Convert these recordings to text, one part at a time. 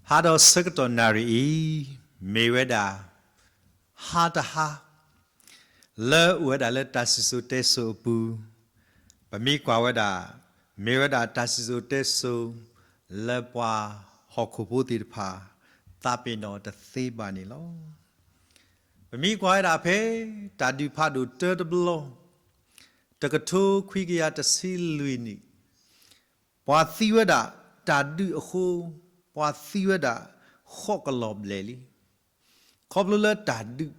ဟါဒီးဆၢကတီၢ်နၣ်ရံၣ်အံၤ မ့ၢ်ဝဲဒၣ် ဟါတဟါ လၢအိၣ်ဝဲဒၣ်လၢတၢ်စံၣ်စိၤတဲစိၤအပူၤ, ပမ့ၢ်ကွၢ်ဝဲဒၣ် မ့ၢ်ဝဲဒၣ်တၢ်စံၣ်စိၤတဲစိၤ လၢပှၤဟီၣ်ခိၣ်ဖိသ့ၣ်တဖၣ် သးပ့ၤနီၣ်တသ့ဘၣ်န့ၣ်လီၤ. ပမ့ၢ်ကွၢ်ဝဲဒၣ်ဖဲ တၢ်ဒုးဖးဒိၣ်တၢတဘျီ တကထိခွံကယၤတဆံလွံၢ်နံၣ် ပှၤသံဝဲဒၣ်တၢ်ဒုးအဃိ ပှၤသံဝဲဒၣ်ဃိးကလီၤဘျဲၣ်လံ. ခီဖျိလၢတၢ်ဒုး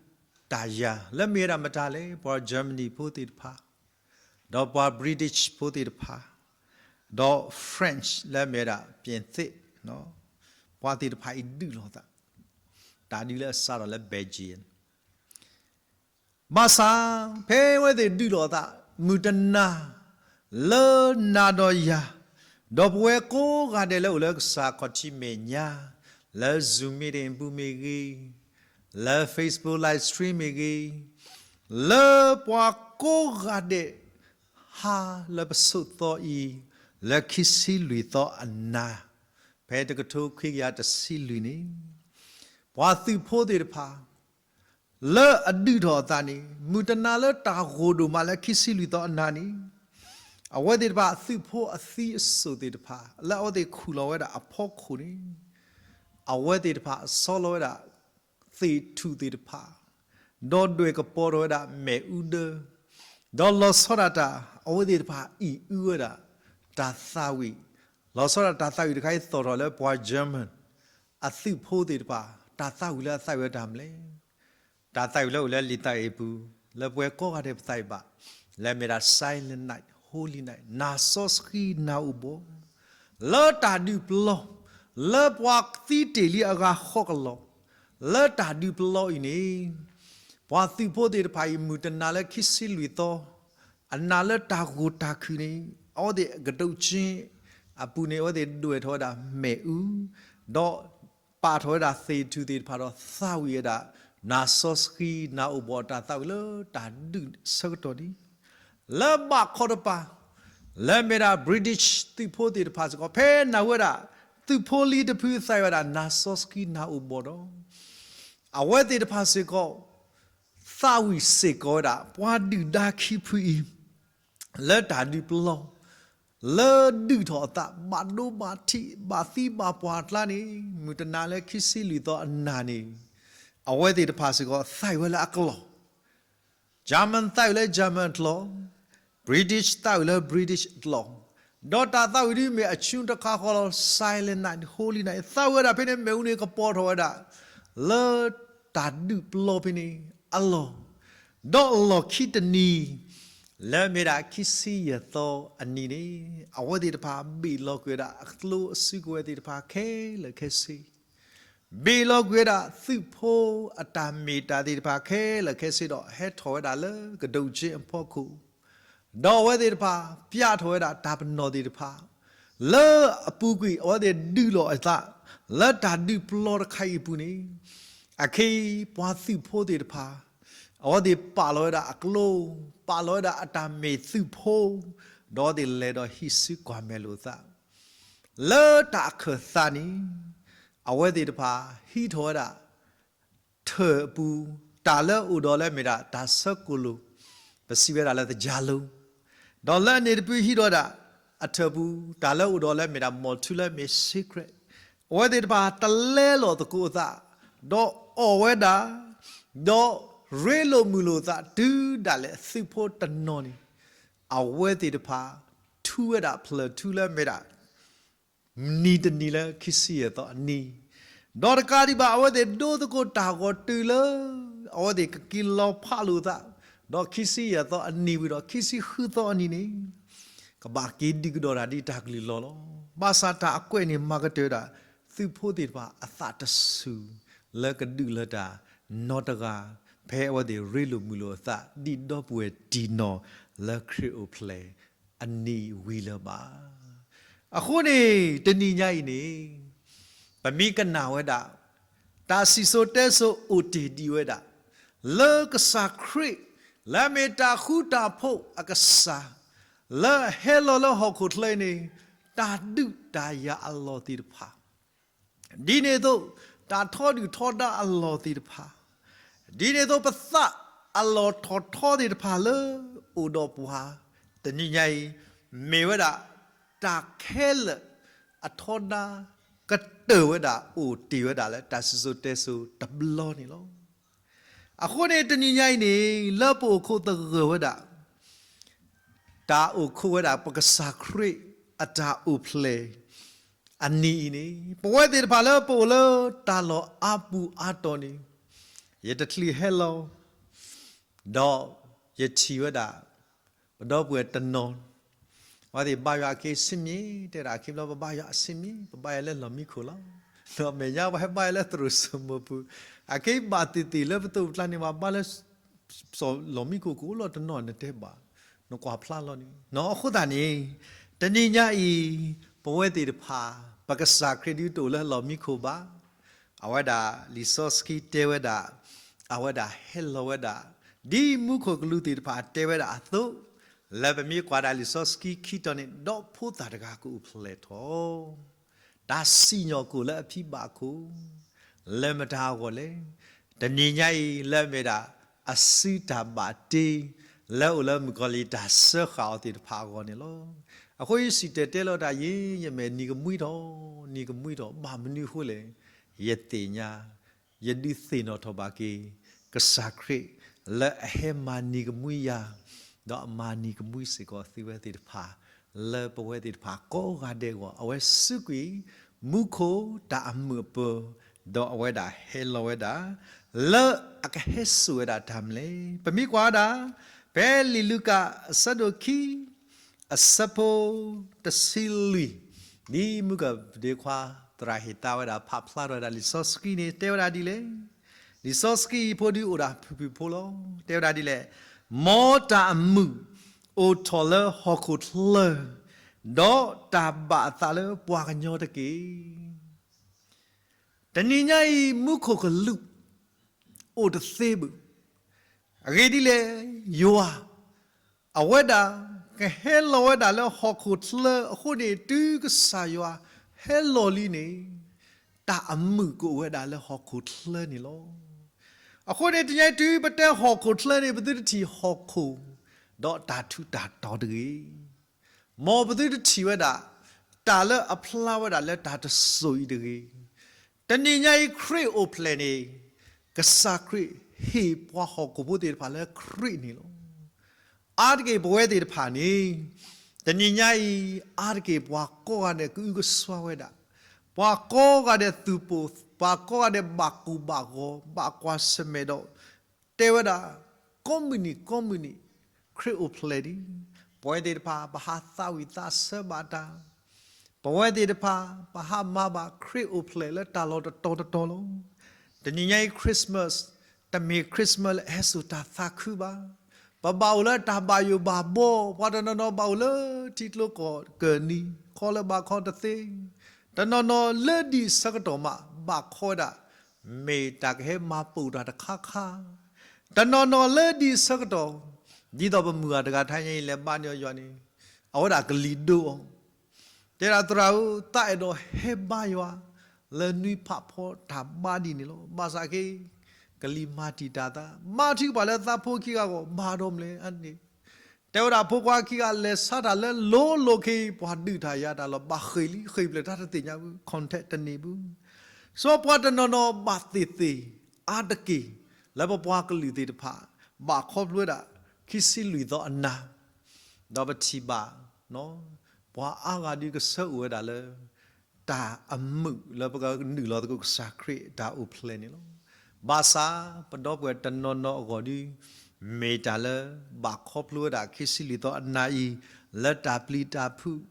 တၢ်ယၤ လၢမ့ၢ်ဝဲဒၣ်မတၤလဲၣ်, ပှၤ Germany ဖိသ့ၣ်တဖၣ်, ဒီးပှၤ British ဖိသ့ၣ်တဖၣ်, ဒီး French လၢမ့ၢ်ဝဲဒၣ် ပြင်သစ် ပှၤသ့ၣ်တဖၣ်အံၤဒုးလိာ်သး, တၢ်ဒုးလၢအစးထီၣ်လၢ Belgium ဘၣ်ဆၣ် ဖဲအဝဲသ့ၣ်ဒုးလိာ်အသး မုၢ်တနၤ လၢနၤဒီးယၤ, ဒီးပဝဲကိးဂၤဒဲးလၢအိၣ်လၢကစၢ်ခီၣ်ထံးမဲာ်ညါ, လၢ Zoom meeting ပူၤမ့ၢ်ဂ့ၤ, လၢ Facebook live stream မ့ၢ်ဂ့ၤ, လၢပှၤကိးဂၤဒဲး ဟါလၢပဆိးသီအံၤ လၢခံဆံလွံၢ်သီအနၤ, ဖဲတကထိခွံကယၤတဆံလွံၢ်န့ၣ်, ပှၤသုးဖိသ့ၣ်တဖၣ် လၢအဒုးထီၣ်အသးန့ၣ် မုၢ်တနၤလၢတၢ်ဂိၢ်ဒိၣ်မးလၢခံဆံလွံၢ်သီအနၤန့ၣ်, အဝဲသ့ၣ်တဖၣ်သုးဖိအသံအစိၣ်သ့ၣ်တဖၣ် လၢအဝဲသ့ၣ်ခူၣ်လီၤဝဲဒၣ်အဖီခိၣ်န့ၣ်, အဝဲသ့ၣ်တဖၣ်ဆီလီၤဝဲဒၣ် သ့ၣ်ထူၣ်သ့ၣ်တဖၣ်, ဒီးဒွဲၣ်ကပီၤထီၣ်ဝဲဒၣ်မ့ၣ်အူဒၢ, ဒီးလီၤဆီဒၣ်တၢ် အဝဲသ့ၣ်တဖၣ်အံၣ်အုဝဲဒၣ် တၢ်သးဝံၣ်, လီၤဆီဒၣ်တၢ်သးဝံၣ်တခါအံၤသီၣ်ထီၣ်လၢပှၤ German အသုးဖိသ့ၣ်တဖၣ် တၢ်သးဝံၣ်လၢအသးဝံၣ်ဝဲတၢ်မနုၤလဲၣ်. တၢ်သးဝံၣ်လၢအိၣ်လၢလံာ်သးအုပ်ပူၤ လၢပဝဲကိးဂၤဒဲးပသးဝံၣ်ဘၣ် လၢမ့ၢ်ဒၣ် Silent Night, Holy Night, နၤစီဆှံနၤအိၣ်ဘှီၣ်, လၢတၢ်ဒုးပလီၢ် လၢပှၤသံတ့ၢ်လံအဂၤဃိးကလီၤ, လၢတၢ်ဒုးပလီၢ်အံၤန့ၣ်, ပှၤသုးဖိသ့ၣ်တဖၣ်အံၤ မုၢ်တနၤလၢခံဆံလွံၢ်သီ အနၤလၢတၢ်ဂိၢ်တၢ်ခုၣ်န့ၣ် အဝဲသ့ၣ်ကဒုးက့အပူၤန့ၣ် အဝဲသ့ၣ်ဒွဲၣ်ထီၣ်ဝဲဒၣ်မ့ၣ်အူ, ဒီးပာ်ထီၣ်ဝဲဒၣ်သ့ၣ်ထူၣ်သ့ၣ်တဖၣ်ဒီးသးဝံၣ်ဝဲဒၣ် နၤစီဆှံနၤအိၣ်ဘှီၣ်အတၢ်သးဝံၣ်လၢတၢ်ဒုးဆၢကတီၢ်န့ၣ်, လၢဘၣ်ခီတပၤ လၢမ့ၢ်ဒၣ် British သုးဖိသ့ၣ်တဖၣ်စ့ၢ်ကီး ဖဲနၢ်ဟူဝဲဒၣ် သုးဖိလံတဖုသးဝံၣ်ဝဲဒၣ် နၤစီဆှံနၤအိၣ်ဘှီၣ်ဒီး အဝဲသ့ၣ်တဖၣ်စ့ၢ်ကီး သးဝံၣ်စ့ၢ်ကီးဝဲဒၣ် ပှၤဒုၣ်ဒါခံဖုအံၤ လၢတၢ်ဒုးပလီၢ် လၢဒုးထီၣ်အသး ဘၣ်ဒိဘၣ်ထံး ဘၣ်သံဘၣ်ပှၢ်အကျါန့ၣ် မုၢ်တနၤလၢခံဆံလွံၢ်သီအနၤန့ၣ် အဝဲသ့ၣ်တဖၣ်စ့ၢ်ကီး သးဝံၣ်ဝဲလၢအကျိာ် German သးဝံၣ်လၢ German အကျိာ်, British သးဝံၣ်လၢ British အကျိာ်, ဒီးတၢ်သးဝံၣ်ဒ်မ့ၢ်အဆူတခါဃီလီၤ Silent Night, Holy Night သးဝံၣ်ဝဲဒၣ်ဖဲန့ၣ် မ့ၣ်အူန့ၣ်ကပီၤထီၣ်ဝဲဒၣ် လၢတၢ်ဒုးပလီၢ်ဖဲန့ၣ်အလီၢ်, ဒီးအလီၢ်ခံတနံၤ လၢမ့ၢ်ဒၣ်ခံဆံယဲၢ်သီအနံၤန့ၣ် အဝဲသ့ၣ်တဖၣ်ဘ့ၣ်လီၤကွံာ်ဝဲဒၣ်အကျိအစုကဝဲၤသ့ၣ်တဖၣ်ခဲလၢာ်ခဲဆ့ ဘ့ၣ်လီၤကွံာ်ဝဲဒၣ်သုးဖိအတၢ်မ့ၢ်တၢ်သ့ၣ်တဖၣ်ခဲလၢာ်ခဲဆ့ဒီး ဟဲထီၣ်ဝဲဒၣ်လၢကဒုးက့အဖီခိၣ်, ဒီးအဝဲသ့ၣ်တဖၣ် ပျးထီၣ်ဝဲဒၣ်တၢ်ပနီၣ်သ့ၣ်တဖၣ် လၢအပူၤကွံာ် အဝဲသ့ၣ်ဒုးလိာ်အသး လၢတၢ်ဒုးပလီၢ်တခါအံၤအပူၤန့ၣ်, အခဲအံၤ ပှၤသုးဖိသ့ၣ်တဖၣ် အဝဲသ့ၣ်ပာ်လီၤဝဲဒၣ်အကျိ, ပာ်လီၤဝဲဒၣ်အတၢ်မ့ၢ်သုးဖိ, ဒီးအဝဲသ့ၣ်လဲၤဒီးဟံးစုကွၢ်မဲာ်လိာ်အသး လၢတၢ်အခၢၣ်သးန့ၣ် အဝဲသ့ၣ်တဖၣ်ဟံးထီၣ်ဝဲဒၣ် ထၢၣ်အပူၤ, တၢ်လၢအိၣ်ဒီးလၢမ့ၢ်ဒၣ်တၢ်ဆၢကိၣ်လိာ်, ပစံးဝဲဒၣ်လၢသကြားလုံး, ဒီးလၢအန့ၣ်တပူၤဟံးထီၣ်ဝဲဒၣ် အထၢၣ်ပူၤ တၢ်လၢအိၣ်ဒီးလၢမ့ၢ်ဒၣ် မီၢ်ထူလၢမ့ၢ် secret, အဝဲသ့ၣ်တဖၣ်တလဲလိာ်သကိးအသး, ဒီးအီၣ်ဝဲဒၣ်, ဒီးရ့လိာ်မုာ်လိာ်သး တုၤဒၣ်လဲာ်သုးဖိတနီၤန့ၣ် အဝဲသ့ၣ်တဖၣ် ထူဝဲဒၣ်ဖျၢၣ်ထူလၢမ့ၢ်ဒၣ် နံၤတနံၤလၢခံဆံယဲၢ်သီအနံၤ, ဒီးတကးဒံးဘၣ် အဝဲသ့ၣ်ဒိသကိးတၢ်ဂီၤတုၤလၢ အဝဲသ့ၣ်ကက့ၤလီၤဖးလိာ်သး, ဒီးခံဆံယဲၢ်သီအနံၤဝံၤဒီး ခံဆံဃုသီအနံၤန့ၣ် ကဘၣ်က့ၤဒုးကဒီးတၢ်ဒ်တၢ်ကလုၢ်လီၢ်လီၤ. ဘၣ်ဆၣ်တၢ်အကွဲးန့ၣ် မၤကတၢၢ်ဝဲဒၣ် သုးဖိသ့ၣ်တဖၣ်အသးတစူၤ လၢကဒုးလၢတၢ်နီတဂၤ, ဖဲအဝဲသ့ၣ်ရ့လိာ်မုာ်လိာ်အသး ဒ်ဒီပုၢ်ဝဲၢ်တံၢ်နီၢ်လၢခရံာ်အိၣ်ဖျဲၣ်အနံၤဝံၤလၢၤဘၣ်. အဃိန့ၣ် တနံၤညါအံၤန့ၣ် ပမ့ၢ်ကနၣ်ဝဲဒၣ် တၢ်စံၣ်စိၤတဲစိၤအိၣ်တ့ၢ်ဒံးဝဲဒၣ် လၢကစၢ်ခရံာ် လၢအမ့ၢ်တၢ်ဃူတၢ်ဖိးအကစၢ် လၢအဟဲလီၤလၢဟီၣ်ခိၣ်ချၢအံၤန့ၣ် တၢ်ဒုးတၢ်ယၤအလီၢ်သ့ၣ်တဖၣ် ဒ်န့ၣ်အသိး တၢ်ထီဒုၣ်ထီဒါအလီၢ်သ့ၣ်တဖၣ်, ဒ်န့ၣ်အသိး ပသးအလီၢ်ထီၣ်ထီသ့ၣ်တဖၣ်လၢအိၣ်ဒီးပှၤ တနံၤညါအံၤ မ့ၢ်ဝဲဒၣ် တၢ်ခဲလၢာ်အထီဒါ ကတၢၢ်ဝဲဒၣ် အိၣ်တ့ၢ်ဝဲဒၣ်လၢတၢ်စံၣ်စိၤတဲစိၤတဘျီန့ၣ်လီၤ. အဃိန့ၣ် တနံၤညါအံၤန့ၣ် လၢပအိၣ်ခိးသဂၢၢ်ဝဲဒၣ် တၢ်အိၣ်ခိးဝဲဒၣ် ပကစၢ်ခရံာ်အတၢ်အိၣ်ဖျဲၣ်အနံၤအံၤန့ၣ် ပဝဲသ့ၣ်တဖၣ်လၢပအိၣ်လၢတၢ်လီၢ်အါပူၤအါတီၤန့ၣ် ယတချုးဟဲလီၤ ဒီးယထံၣ်ဝဲဒၣ် ပဒီပုၢ်ဝဲၢ်တနီၤ အဝဲသ့ၣ်ဘါယွၤအခ့စံးမံၤ တဲဒၣ်အခ့ဘျီ ပဘါယွၤအစံးမံၤ ပဘါယွၤလၢလီၢ်မံခိၣ်လီၤ. ဒီးမဲာ်ညါပှၤဟဲဘါယွၤလၢသရိာ်စိမိၤပူၤ အခ့ဘၣ်သ့ၣ်သ့ၣ်လၢပသိးပကျါန့ၣ် ပှၤဘါလၢ လီၢ်မံခိၣ်ကအိၣ်လီၤတနီၤ နတဲဘၣ် နကွၢ်ဖျါလီၤန့ၣ် အဃိသတးန့ၣ် တနံၤညါအံၤ ပဝဲသ့ၣ်တဖၣ် ပကစၢ်ခရံာ်ဒုးတအိၣ်လၢလီၢ်မံခိၣ်ဘၣ်. အဝဲဒၣ်လံာ်စီဆှံတဲဝဲဒၣ် အဝဲဒၣ်ဟဲလီၤဝဲဒၣ် ဒ်မူခိၣ်ကလူးသ့ၣ်တဖၣ်တဲဝဲဒၣ်အသိး လၢပမ့ၢ်ကွၢ်ဒၣ်လံာ်စီဆှံခံတီၤန့ၣ် ဒီးဖိသၣ်တဂၤကအိၣ်ဖျဲၣ်ထီၣ် တၢ်စံၣ်ညီၣ်ကွီၢ်လၢအဖံဘၣ်ခိၣ် လၢမတၤအဂီၢ်လဲၣ်. တနံၤညါအံၤလၢအမ့ၢ်ဒၣ် အစုတၢ်ဘၣ်တ့ လၢအိၣ်လၢမုၣ်ကီၤလံၢ်တၢ်စၢဃာ်အီၤသ့ၣ်တဖၣ်အဂီၢ်န့ၣ်လီၤ. အဃိယစံၣ်တဲၤတဲလီၤတၢ်ယံာ် ယမဲာ်နံၤကမှံထီၣ် နံၤကမှံထီၣ် ဘၣ်မနုၤအဃိလဲၣ်. ယသ့ၣ်ညါ ယဒုးသ့ၣ်နီၣ်ထီၣ်ဘၣ်က့ၤ ကစၢ်ခရံာ် လၢအဟဲမၤနံၤကမှံယၤ ဒီးအမၤနံၤကမှံစ့ၢ်ကီးသုဝဲသ့ၣ်တဖၣ် လၢပဝဲသ့ၣ်တဖၣ်ကိးဂၤဒဲးအဂီၢ် အဝဲစူးကွံာ် မူခိၣ်တၢ်အမုာ်အပၢၤ ဒီးအဝဲဒၣ်ဟဲလီၤဝဲဒၣ် လၢအကဟဲစိာ်ဝဲဒၣ်တၢ်မနုၤလဲၣ်. ပမ့ၢ်ကွၢ်ဝဲဒၣ် ဖဲလံာ်လူၤကၣ်အဆၢဒိၣ်ခံ အဆၢဖိတဆံလွံၢ် ဒ်မုၢ်ကၢ်ဒ့ခွါ သရၣ်ဟ့ၣ်သါဝဲဒၣ် ဖးဖျါထီၣ်ဝဲဒၣ်လံာ်စီဆှံန့ၣ် တဲဝဲဒၣ်ဒ်လဲၣ်. လံာ်စီဆှံအံၤဖိဒုးအိၣ်ဒၣ်ဖုၣ်ဖုၣ်ဖိလီၤ. တဲဝဲဒၣ်ဒ်လဲၣ်. မ်တၢ်အမုာ်အိၣ်ထီၣ်လၢဟီၣ်ခိၣ်ချၢ, ဒီးတၢ်ဘၣ်အသးလၢပှၤကညီတက့ၢ်. တနံၤညါအံၤ မူခိၣ်ကလူး အိၣ်တသ့ဘၣ်. အဂ့ၢ်ဒ်လဲၣ်, ယွၤ အဝဲဒၣ် ကဟဲလီၤဝဲဒၣ်လၢဟီၣ်ခိၣ်ချၢအဃိန့ၣ် တုၤကစၢ်ယွၤဟဲလီၤလံန့ၣ် တၢ်အမုာ်ကအိၣ်ဝဲဒၣ်လၢဟီၣ်ခိၣ်ချၢန့ၣ်လီၤ. အဃိန့ၣ် တနံၤညါအံၤ တုၤပတဲဟီၣ်ခိၣ်ချၢန့ၣ် ပသုတထံၣ်ဟီၣ်ခိၣ် ဒီးတၢ်ထူးတၢ်တီၤတဂ့ၤ. မ်ပသုတထံၣ်ဝဲဒၣ် တၢ်လၢအဖျါဝဲဒၣ်လၢတၢ်တစိၤအံၤတဂ့ၤ. တနံၤညါအံၤ ခရံာ်အိၣ်ဖျဲၣ်န့ၣ် ကစၢ်ခရံာ်ဟ့ၣ်ပှၤဟီၣ်ခိၣ်ဖိသ့ၣ်တဖၣ်လၢခရံာ်န့ၣ်လီၤ. အါတက့ၢ်ပဝဲသ့ၣ်တဖၣ်န့ၣ် တနံၤညါအံၤ အါတက့ၢ်ပှၤကိးဂၤဒဲးကအုကစွါဝဲဒၣ်, ပှၤကိးဂၤဒဲးသုးပိာ်, ပှၤကိးဂၤဒဲးဘၣ်ကိၢ်ဘၣ်ဂီၤ ဘၣ်ကွၢ်ဆၢၣ်မဲာ်ဒီး တဲဝဲဒၣ်, ကိးမုၢ်နံၤကိးမုၢ်နံၤ ခရံာ်အိၣ်ဖျဲၣ်ဒံး, ပဝဲသ့ၣ်တဖၣ် ပဟးသးဝံၣ်သးဆၢဘၣ်တၢ်, ပဝဲသ့ၣ်တဖၣ် ပဟးမၤဘၣ်ခရံာ်အိၣ်ဖျဲၣ်လၢတၢ်လီၢ်တတီၤတတီၤလီၤ. တနံၤညါအံၤ Christmas တမ့ၢ် Christmas လၢအဟဲစိာ်တၢ်သးခုဘၣ်. ပဘၣ်အိၣ်လၢတၢ်ဘၣ်ယိၣ်ဘၣ်ဘှီ, ပှၤတနီၤနီၤဘၣ်အိၣ်လၢထံကျိကီၢ်ကၢၢ်နံၤ, ခီလၢဘၣ်ခီတသ့, တနီၤနီၤလၢဒံးဆၢကတီၢ်မး ဘၣ်ခီဝဲဒၣ် မ့ၢ်တၢ်ကဟဲမၤပိာ်တၢ်တခါခါ, တနီၤနီၤလၢဒံးဆၢကတီၢ်, ဒ်သိးပမုၢ်ဂၤတဂၤထဲညါအံၤ လဲၤဘါန့ၢ်အီၤယွၤန့ၣ်, အဝဲဒၣ်ကလံၤဒိအီၤ, တဲဒၣ်သရၣ်ဧၢ, သးအဲၣ်ဒိးဟဲဘါယွၤ လၢနွံဖးဖီတၢ်ဘါဒ်န့ၣ်လီၤ. ဘၣ်ဆၣ်က့ ကလံၤမၤတံာ်တာ်သး, မၤထံကပၤလၢသးဖိခံဂၤအဂီၢ် ဘၣ်ဒီးမနုၤလဲၣ်န့ၣ်, တဲဝဲဒၣ်ဖိခွါခံဂၤလဲၤဆါတၢ်လၢလိၤလိၤခံ ပှၤဒုးတၢ်ယၤတၢ်လီၤ ဘၣ်ဃ့ၢ်လံ ဃ့ၢ်ဖျဲၣ်တၢ်တသ့ၣ်ညါဘၣ် contact တန့ၢ်ဘၣ်. ဆိပှၤတနီၤနီၤဘၣ်သ့ၣ်သ့ၣ် အါတက့ၢ် လၢပပှၤကလုာ်သ့ၣ်တဖၣ် ဘၣ်ခီဖျိဝဲဒၣ် ခံဆံလွံၢ်သီအနၤ, ဒီးပထံၣ်ဘၣ် ပှၤအါဂၤဒုးကဆၢအိၣ်ဝဲဒၣ်လၢ တၢ်အမုာ်လၢပကနုာ်လီၤသကိးကစၢ်ခရံာ်တၢ်အိၣ်ဖျဲၣ်န့ၣ်လီၤ. ဘၣ်ဆၣ် ပဒီပုၢ်ဝဲၢ်တနီၤနီၤအဂီၢ်ဒုး မ့ၢ်တၢ်လၢ ဘၣ်ခီဖျိဝဲဒၣ်ခံဆံလွံၢ်သီအနၤအံၤ လၢတၢ်ပျံၤတၢ်ဖုး,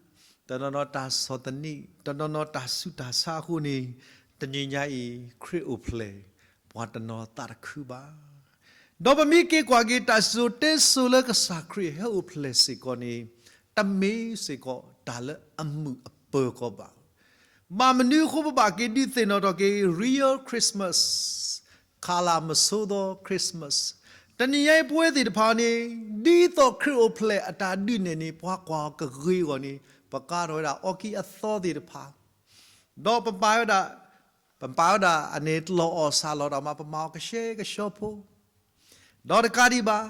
တနီၤနီၤတၢ်ဆီၣ်သနံး, တနီၤနီၤတၢ်ဆူးတၢ်ဆါအဃိန့ၣ်, တနံၤညါအံၤ ခရံာ်အိၣ်ဖျဲၣ် ပှၤတနီၤသးတခုဘၣ်. ဒီးပမ့ၢ်က့ၤကွၢ်က့ၤတၢ်စံၣ်စိၤတဲစိၤလၢကစၢ်ခရံာ်ဟဲအိၣ်ဖျဲၣ်စ့ၢ်ကီးန့ၣ်, တမ့ၢ်စ့ၢ်ကီးတၢ်လၢအမုာ်အပၢၤကီးဘၣ်. ဘၣ်မနုၤအဃိပဘၣ်က့ၤဒုးသ့ၣ်နီၣ်ထီၣ်က့ၤ real Christmas, ခးလၢ်မဆိသီ Christmas, တနံၤညါအံၤပဝဲသ့ၣ်တဖၣ်န့ၣ်, ဒ်သိးခရံာ်အိၣ်ဖျဲၣ်အတၢ်ဒုးနဲၣ်န့ၣ် ပှၤကွၢ်ကဂ့ၤအဂီၢ်န့ၣ်, ပကါထီၣ်ဝဲဒၣ်အီကံအသီသ့ၣ်တဖၣ် ဒီးပပာ်ဝဲဒၣ် ပပာ်ဝဲဒၣ်အန့ၣ် ကျီၢ်အီၣ်ဆၣ်လီၢ်တၢ်မၤ ပမၤအီၤကဆှဲကဆှီဖိ, ဒီးတကးဒံးဘၣ်,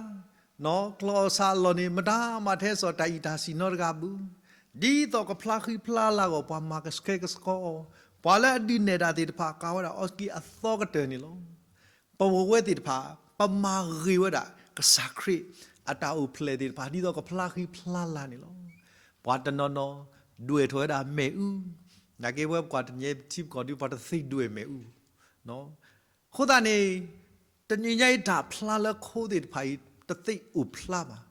ကျီၢ်အီၣ်ဆၣ်အလီၢ်န့ၣ် မတၤမၤထဲစီၤတၢ်အံၣ်တၢ်စံၣ်နီတဂၤဘၣ်, ဒ်သိးကဖျါဃံဖျါလၤအဂီၢ် ပှၤမၤကဆှဲကဆှီအီၤ, ပှၤလၢအဒုးနဲၣ်တၢ်သ့ၣ်တဖၣ် ကၤဝဲဒၣ်အီစကံအသီကတၢၢ်န့ၣ်လီၤ. ပဝဲသ့ၣ်တဖၣ် ပမၤဂ့ၤဝဲဒၣ် ကစၢ်ခရံာ်အတၢ်အိၣ်ဖျဲၣ်သ့ၣ်တဖၣ် ဒ်သိးကဖျါဃံဖျါလၤန့ၣ်လီၤ. ပှၤတနီၤနီၤ ဒွဲၣ်ထီၣ်ဝဲဒၣ်မ့ၣ်အူ, နာ်က့ဝဲပကွၢ်တနံၤထံပကီၢ်ဒု ပှၤတသ့ဒွဲၣ်မ့ၣ်အူ, အဃိသတးန့ၣ် တနံၤညါအံၤတၢ်ဖျါလၢခိသ့ၣ်တဖၣ်အံၤ တသ့အိၣ်ဖျါဘၣ်.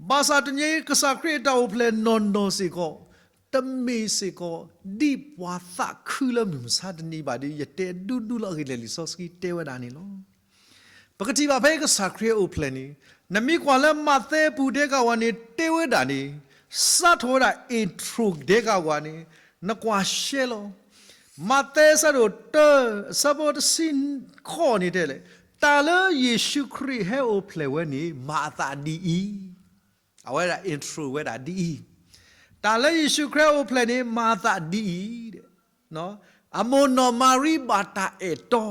ဘၣ်ဆၣ်တနံၤအံၤကစၢ်ခရံာ်အတၢ်အိၣ်ဖျဲၣ်နီၢ်နီၢ်စ့ၢ်ကီး တမ့ၢ်စ့ၢ်ကီး ဒ်ပှၤသးခုလၢမုၢ်မဆါတနံၤဘၣ်ဒီး ယတဲဒူဒူလၢအဂ့ၢ်လဲၣ် လံာ်စီဆှံတဲဝဲဒၣ်န့ၣ်လီၤ. ပကထံၣ်ဘၣ်ဖဲကစၢ်ခရံာ်အအိၣ်ဖျဲၣ်န့ၣ်, နမ့ၢ်ကွၢ်လၢမးသဲအပူၤဒဲကဝၤန့ၣ် တဲဝဲဒၣ်န့ၣ်, စးထီၣ်ဝဲဒၣ် intro ဒဲကဝၤန့ၣ်, နကွၢ်ရှဲလီၤ. မးသဲအဆၢဒိၣ်တၢ အဆၢဖိတဆံဃိးန့ၣ်တဲလဲၣ်, တၢ်လၢယ့ၣ်ၡူးခရံာ်ဟဲအိၣ်ဖျဲၣ်ဝဲန့ၣ် မၤအသးဒ်အံၤ, အဝဲဒၣ် intro ဝဲဒၣ်ဒ်အံၤ, တၢ်လၢယ့ၣ်ၡူးခရံာ်ဟဲအိၣ်ဖျဲၣ်န့ၣ် မၤအသးဒ်အံၤ, အမိၢ်နီၢ်မၤရံဘၣ်တၢ်အဲၣ်တီ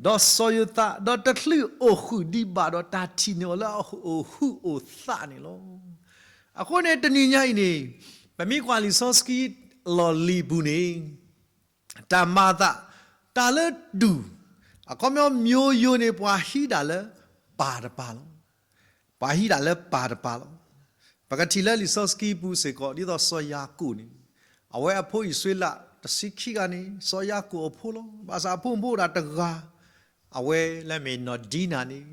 ဒီးစီၤယိၤသး, ဒီးတချုးအိၣ်ဃုာ်ဒံးဘၣ်ဒီးတၢ်ထံၣ်န့ၢ်အီၤလၢအအိၣ်ဟုၣ်အိၣ်သးန့ၣ်လီၤ. အဃိန့ၣ်တနံၤညါအံၤန့ၣ်, ပမ့ၢ်ကွၢ်လံာ်စီဆှံလီၢ်လံၤပူၤန့ၣ်, တၢ်မၤအသး, တၢ်လၢတူၢ်, အခီပညီ မျိုးရိုး န့ၣ် ပှၤဟံးဒၣ်လၢပၢ်တပၤလီၤ. ပှၤဟံးဒၣ်လၢပၢ်တပၤလီၤ. ပကထံၣ်လၢလံာ်စီဆှံပူၤစ့ၢ်ကီး ဒ်သိးစီၤယၤကိာ်န့ၣ်, အဝဲအဖိအံၣ်စရ့လးတဆံခံဂၤန့ၣ် စီၤယၤကိာ်အဖိလီၤ. ဘၣ်ဆၣ်အဖိမုၣ်ဖိအိၣ်ဒၣ်တဂၤ, အဝဲလၢအမ့ၢ်နီၢ်ဒံနၤန့ၣ်,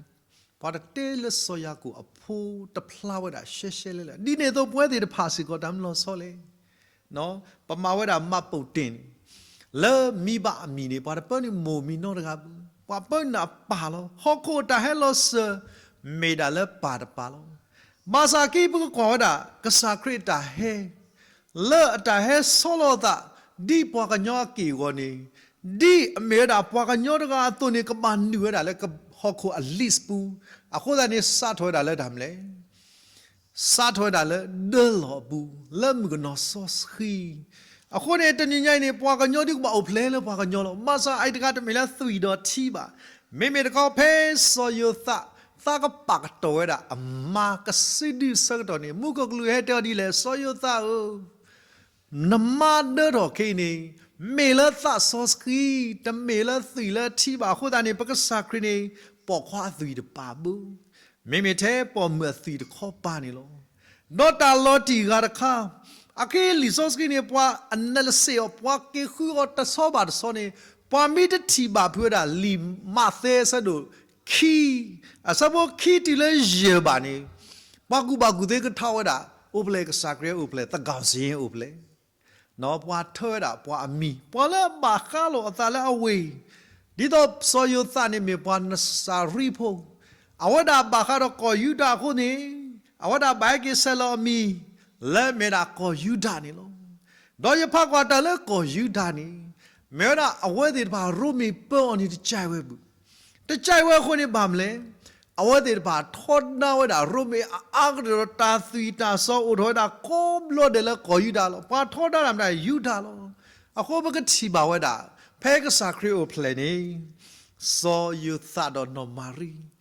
ပှၤတတဲလၢစီၤယၤကိာ်အဖိတဖျါဝဲဒၣ်ရှဲရှဲလဲၣ်လဲၣ်. ဒ်န့ၣ်အသိးပဝဲသ့ၣ်တဖၣ်စ့ၢ်ကီးတၢ်မနုၤလီၤဆီလဲၣ် ပမၤဝဲဒၣ်မှတ်ပုံတင်န့ၣ်, လၢမံၤဘၣ်အမံၤန့ၣ် ပှၤတပၢနုာ်မိၢ်မံၤနီတဂၤဘၣ်, ပှၤပၢနုာ်အပၢ်လီၤ. ဟီၣ်ခိၣ်အတၢ်ဟဲလီၤစၢၤ မ့ၢ်ဒၣ်လၢပၢ်တပၤလီၤ. ဘၣ်ဆၣ်အခံပကကွၢ်ဝဲဒၣ် ကစၢ်ခရံာ်အတၢ်ဟဲ လၢအတၢ်ဟဲဆီလီၤအသး ဒ်ပှၤကညီအက့ၢ်အဂီၤန့ၣ်, ဒ်အမ့ၢ်ဝဲဒၣ်ပှၤကညီတဂၤအသိးန့ၣ် ကဘၣ်နုာ်ဝဲဒၣ်လၢဟီၣ်ခိၣ်အ list ပူၤ, အဃိသတးန့ၣ် စးထီၣ်ဝဲဒၣ်လၢတၢ်မနုၤလဲၣ် စးထီၣ်ဝဲဒၣ်လၢဒၢလီၢ်အပူၤ လၢမုၣ်ကနီၤစီဆှံ. အဃိန့ၣ် တနံၤညါအံၤန့ၣ် ပှၤကညီဒုးကဘၣ်အိၣ်ဖျဲၣ်လၢပှၤကညီလီၤ. ဘၣ်ဆၣ်အအံၤတဂၤတမ့ၢ်လၢသွံၣ်ဒီးထံဘၣ်. မ့မ့ၢ်တခီဖဲစီၤယိၤသး သးကပာ်ကတီၢ်ဝဲဒၣ်အမါကစုဒုအဆၢကတီၢ်န့ၣ် မူခိၣ်ကလူးဟဲတဲအီၤဒ်လဲၣ်, စီၤယိၤသးဧၢ, နမါဒၢထီၣ်ခဲအံၤန့ၣ် မ့ၢ်လၢသးစီဆှံ, တမ့ၢ်လၢသွံၣ်လၢထံဘၣ်. အဃိသတးန့ၣ် ပကစၢ်ခရံာ်န့ၣ် ပိာ်ခွါအသွံၣ်တပာ်ဘၣ်, မ့မ့ၢ်ထဲပိာ်မုၣ်အသွံၣ်တခီပၤန့ၣ်လီၤ. ဒီးတၢ်လီၤတံၢ်ဂၤတခါ, အခဲအံၤလံာ်စီဆှံန့ၣ် ပှၤ analysis အီၤ, ပှၤက့ၤဃုအီၤတဆီဘၣ်တဆီန့ၣ်, ပှၤမ့ၢ်တထံၣ်ဘၣ်ဖုးဝဲဒၣ်လံာ်မးသဲအဆၢဒိၣ်ခံ, အဆၢဖိခံတုၤလၢယဲၢ်ဘၣ်န့ၣ်, ပှၤကူၣ်ဘၣ်ကူၣ်သ့ကထီၣ်ဝဲဒၣ် အိၣ်ဖျဲၣ် ကစၢ်ခရံာ်အိၣ်ဖျဲၣ် သန်းခေါင်စာရင်း အိၣ်ဖျဲၣ် ပှၤထၢဝဲဒၣ်ပှၤအမံၤ, ပှၤလၢအဘၣ်ဃးလိာ်အသးလၢအဝ့ၢ်, ဒ်သိးစီၤယိၤသးန့ၣ်မ့ၢ်ပှၤနစၤရံဖိ, အဝဲဒၣ်ဘၣ်ဃးဒီးကီၢ်ယူဒၤအဃိန့ၣ်, အဝဲဒၣ်ဘၣ်ဟဲက့ၤဆဲးလီၤအမံၤ လၢအမ့ၢ်ဒၣ်ကီၢ်ယူဒၤန့ၣ်လီၤ. ဒီးယဖးကွၢ်တၢ်လၢကီၢ်ယူဒၤန့ၣ်, မ့ၢ်ဝဲဒၣ်အဝဲသ့ၣ်တဖၣ်ရိမ့ၤပၢအီၤန့ၣ် တကဲဝဲဘူး တကဲဝဲအဃိန့ၣ်ဘၣ်မနုၤလဲၣ်, အဝဲသ့ၣ်တဖၣ်ထီဒါဝဲဒၣ်ရိမ့ၤအအါကတၢၢ်ဒီးတၢ်သွံၣ်တၢ်စီၤ အိၣ်ထီၣ်ဝဲဒၣ်ကိးဘျီဒဲးလၢကီၢ်ယူဒၤလီၤ. ပှၤထီဒါတၢ်မ့ၢ်ဒၣ်ယူဒၤလီၤ. အဃိပကထံၣ်ဘၣ်ဝဲဒၣ် ဖဲကစၢ်ခရံာ်အိၣ်ဖျဲၣ်န့ၣ်, စီၤယိၤသးဒီးနီၢ်မၤရံ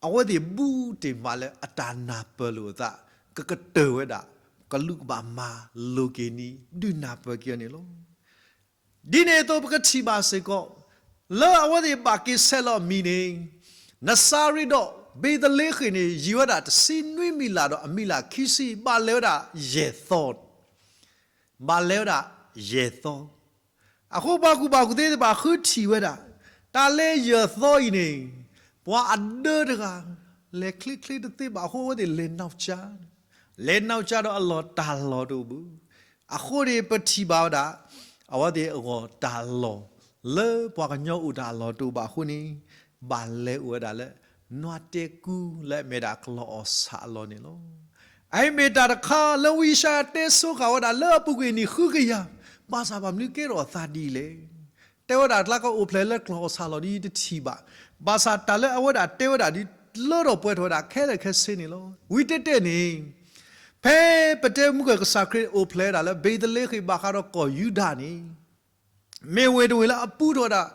အဝဲသ့ၣ်ဘူးတ့ၢ်မးလၢအတၢ်နၢ်ပၢၢ်လိာ်အသး ကကတၢၢ်ဝဲဒၣ် ကလူးကဘၣ်မၤလိၤက့ၤန့ၣ် ဒုးနၢ်ပၢၢ်က့ၤအီၤန့ၣ်လီၤ. ဒ်န့ၣ်အသိးပကထံၣ်ဘၣ်စ့ၢ်ကီး, လၢအဝဲသ့ၣ်ဘၣ်က့ၤဆဲးလီၤအမံၤန့ၣ်, နစၤရ့းဒီးဘ့းသလ့ဃ့ၣ်န့ၣ် ယံာ်ဝဲဒၣ်တဆံနွံမံးလးဒီးအမံးလးခံဆံ ဘၣ်လဲၤဝဲဒၣ်ယဲၢ်သီ, ဘၣ်လဲၤဝဲဒၣ်ယဲၢ်သီ အဃိပှၤကူၣ်ဘၣ်ကူၣ်သ့သ့ၣ်တဖၣ်ဃုထံၣ်ဝဲဒၣ်, တၢ်လဲၤယဲၢ်သီအံၤန့ၣ်, ပှၤအဒၢတဂၤ လဲၤချ့ချ့တသ့ဘၣ်အဃိ အဝဲသ့ၣ်လဲၤနီၢ်ကၠါ, လဲၤနီၢ်ကၠါဒီးအလီၢ်တၢ်လီၢ်တအိၣ်ဘၣ်. အဃိန့ၣ်ပထံၣ်ဘၣ်ဝဲဒၣ်, အဝဲသ့ၣ်အဂီၢ်တၢ်လီၢ် လၢပှၤကညီအိၣ်တၢ်လီၢ်တအိၣ်ဘၣ်အဃိန့ၣ်, ဘၣ်လဲၤအိၣ်ဝဲဒၣ်လၢ နွးတဲကူလၢအမ့ၢ်ဒၣ်ကျီၢ်အီၣ်ဆၣ်အလီၢ်န့ၣ်လီၤ. အအံၤမ့ၢ်တၢ်တခါလၢဝံယၡါယၤတဲဆိဃာ်ဝဲဒၣ်လၢအပူၤကွံာ်နံၣ်ဃုကယၤ, ဘၣ်ဆၣ်ဘၣ်မနုၤကဲထီၣ်အသးဒ်လဲၣ်. တဲဝဲဒၣ်တၢ်ကအိၣ်ဖျဲၣ်လၢကျီၢ်အီၣ်ဆၣ်အလီၢ်ဒ်တထံၣ်ဘၣ်. ဘၣ်ဆၣ်တၢ်လၢအဝဲဒၣ်တဲဝဲဒၣ်ဒ် လၢထီၣ်ပှဲၤထီၣ်ဝဲဒၣ်ခဲလၢာ်ခဲဆ့န့ၣ်လီၤ. ဝံၤတဲတဲန့ၣ်, ဖဲပတဲမုၢ်ကၢၢ်ကစၢ်ခရံာ်အိၣ်ဖျဲၣ်ဝဲဒၣ်လၢဘ့းသလ့ဃ့ၣ်ဘၣ်ဃးဒီးကီၢ်ယူဒၤန့ၣ်, မ့ၢ်ဝ့ၢ်တဝ့ၢ်လၢအပူထီၣ်ဝဲဒၣ်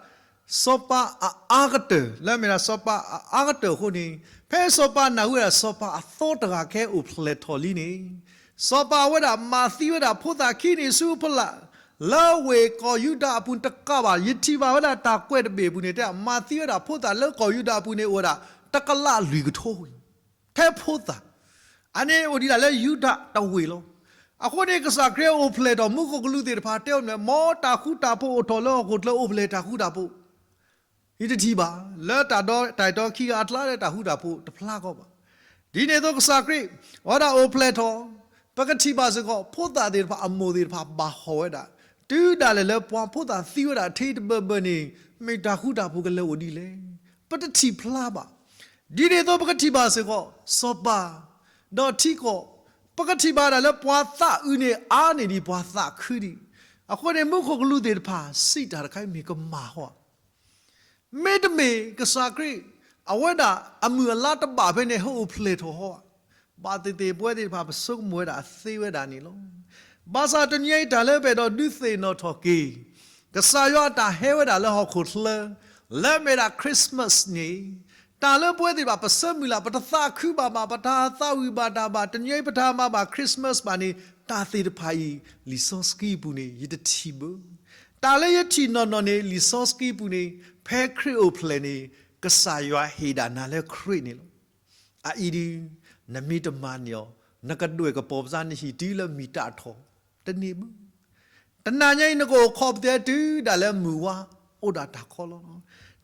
စီၤပၤအအါကတၢၢ်, လၢအမ့ၢ်ဒၣ်စီၤပၤအအါကတၢၢ်အဃိန့ၣ်, ဖဲစီၤပၤနၢ်ဟူဝဲဒၣ်စီၤပၤအသီတဂၤကဟဲအိၣ်ဖျဲၣ်ထီၣ်လံန့ၣ်, စီၤပၤဝဲဒၣ်မၤသံဝဲဒၣ်ဖိသၣ်ခံန့ၣ်ဆူဖီလာ်, လၢဝ့ၢ်ကီၢ်ယူဒၤအပူၤတကးဘၣ်, ယထံၣ်ဘၣ်ဝဲဒၣ်တၢ်ကွဲးတဘ့ၣ်အပူၤန့ၣ် တဲမၤသံဝဲဒၣ်ဖိသၣ်လၢကီၢ်ယူဒၤအပူၤန့ၣ် အိၣ်ဝဲဒၣ်တကလးလွံၢ်ကထိ ထဲဖိသၣ်, အန့ၣ်အိၣ်ဒံးဒၣ်လၢယူဒၤတဝ့ၢ်လီၤ. အဃိန့ၣ် ကစၢ်ခရံာ်အိၣ်ဖျဲၣ်ထီၣ်မူခိၣ်ကလူးသ့ၣ်တဖၣ်တဲအီၤမ့ၢ် မ်တၢ်ဃူတၢ်ဖိးအိၣ်ထီၣ်လၢဟီၣ်ခိၣ်ချၢ အိၣ်ဖျဲၣ်တၢ်ဃူတၢ်ဖိး, ယတထံၣ်ဘၣ်, လၢတၢ်ဒီတၢ်အဲၣ်တီခံဂၤအကျါလၢတၢ်ဃူတၢ်ဖိးတဖျါဃီဘၣ်. ဒ်န့ၣ်အသိးကစၢ်ခရံာ် အဝဲဒၣ်အိၣ်ဖျဲၣ်ထီၣ်, ပကထံၣ်ဘၣ်စ့ၢ်ကီး ဖိသၣ်သ့ၣ်တဖၣ်အမိၢ်သ့ၣ်တဖၣ်ဘၣ်ဟီၣ်ဝဲဒၣ်, တုၤဒၣ်လဲာ်လၢပှၤဖိသၣ်သံဝဲဒၣ်ထဲတဘၢဘၢန့ၣ် မ့ၢ်တၢ်ဃူတၢ်ဖိးကလဲၤအိၣ်ဒ်လဲၣ်, ပတထံၣ်ဖျါဘၣ်. ဒ်န့ၣ်အသိးပကထံၣ်ဘၣ်စ့ၢ်ကီး စီၤပၤ, ဒီးထံကီၢ်, ပကထံၣ်ဘၣ်ဒၣ်လၢပှၤသးအုးန့ၣ်အါန့ၢ်ဒံးပှၤသးခုဒံး, အဃိန့ၣ် မူခိၣ်ကလူးသ့ၣ်တဖၣ်စံးတၢ်တခါအံၤမ့ၢ်ကမၣ်ဟီဧါ. မ့တမ့ၢ်ကစၢ်ခရံာ် အဝဲဒၣ်အမုၢ်အလါတဘၣ်ဖဲန့ၣ် ဟဲအိၣ်ဖျဲၣ်ထီၣ်ဟီဧါ. ဘၣ်သ့ၣ်သ့ၣ်ပဝဲသ့ၣ်တဖၣ် ပဆိကမိၣ်ဝဲဒၣ်အသ့ဝဲဒၣ်န့ၣ်လီၤ. ဘၣ်ဆၣ်တနံၤအံၤတၢ်လၢပအဲၣ်ဒိးဒုးသ့ၣ်နီၣ်ထီၣ်က့ၤ ကစၢ်ယွၤအတၢ်ဟဲဝဲဒၣ်လၢဟီၣ်ခိၣ်ချၢ လၢအမ့ၢ်ဒၣ် Christmas န့ၣ်, တၢ်လၢပဝဲသ့ၣ်တဖၣ် ပဆၢမုၢ်လၢ် ပတသးခုဘၣ်ဘၣ်, ပတသးဝံၣ်ဘၣ်တၢ်ဘၣ်, တနံၤအံၤပတမၤဘၣ် Christmas ဘၣ်န့ၣ်, တၢ်သ့ၣ်တဖၣ်အံၤ လံာ်စီဆှံအပူၤန့ၣ် ယတထံၣ်ဘၣ်. တၢ်လၢယထံၣ်နီၢ်နီၢ်န့ၣ် လံာ်စီဆှံအပူၤန့ၣ် ဖဲခရံာ်အိၣ်ဖျဲၣ်န့ၣ် ကစၢ်ယွၤဟ့ၣ်ဒၣ်နၤလၢခရံာ်န့ၣ်လီၤ. အအံၤဒုး နမ့ၢ်တမၤန့ၢ်အီၤ နကဒွဲၣ်ကပီၤပစၢ် နဟံၣ်တုၤလၢမုၢ်တၢ်ထီၣ်တန့ၢ်ဘၣ်. တနၤညါအံၤ နကအိၣ်ခိးပသဲတုၤဒၣ်လၢမုၢ်ဝါအိၣ်ဒၣ်တၢ်ခီလီၤ.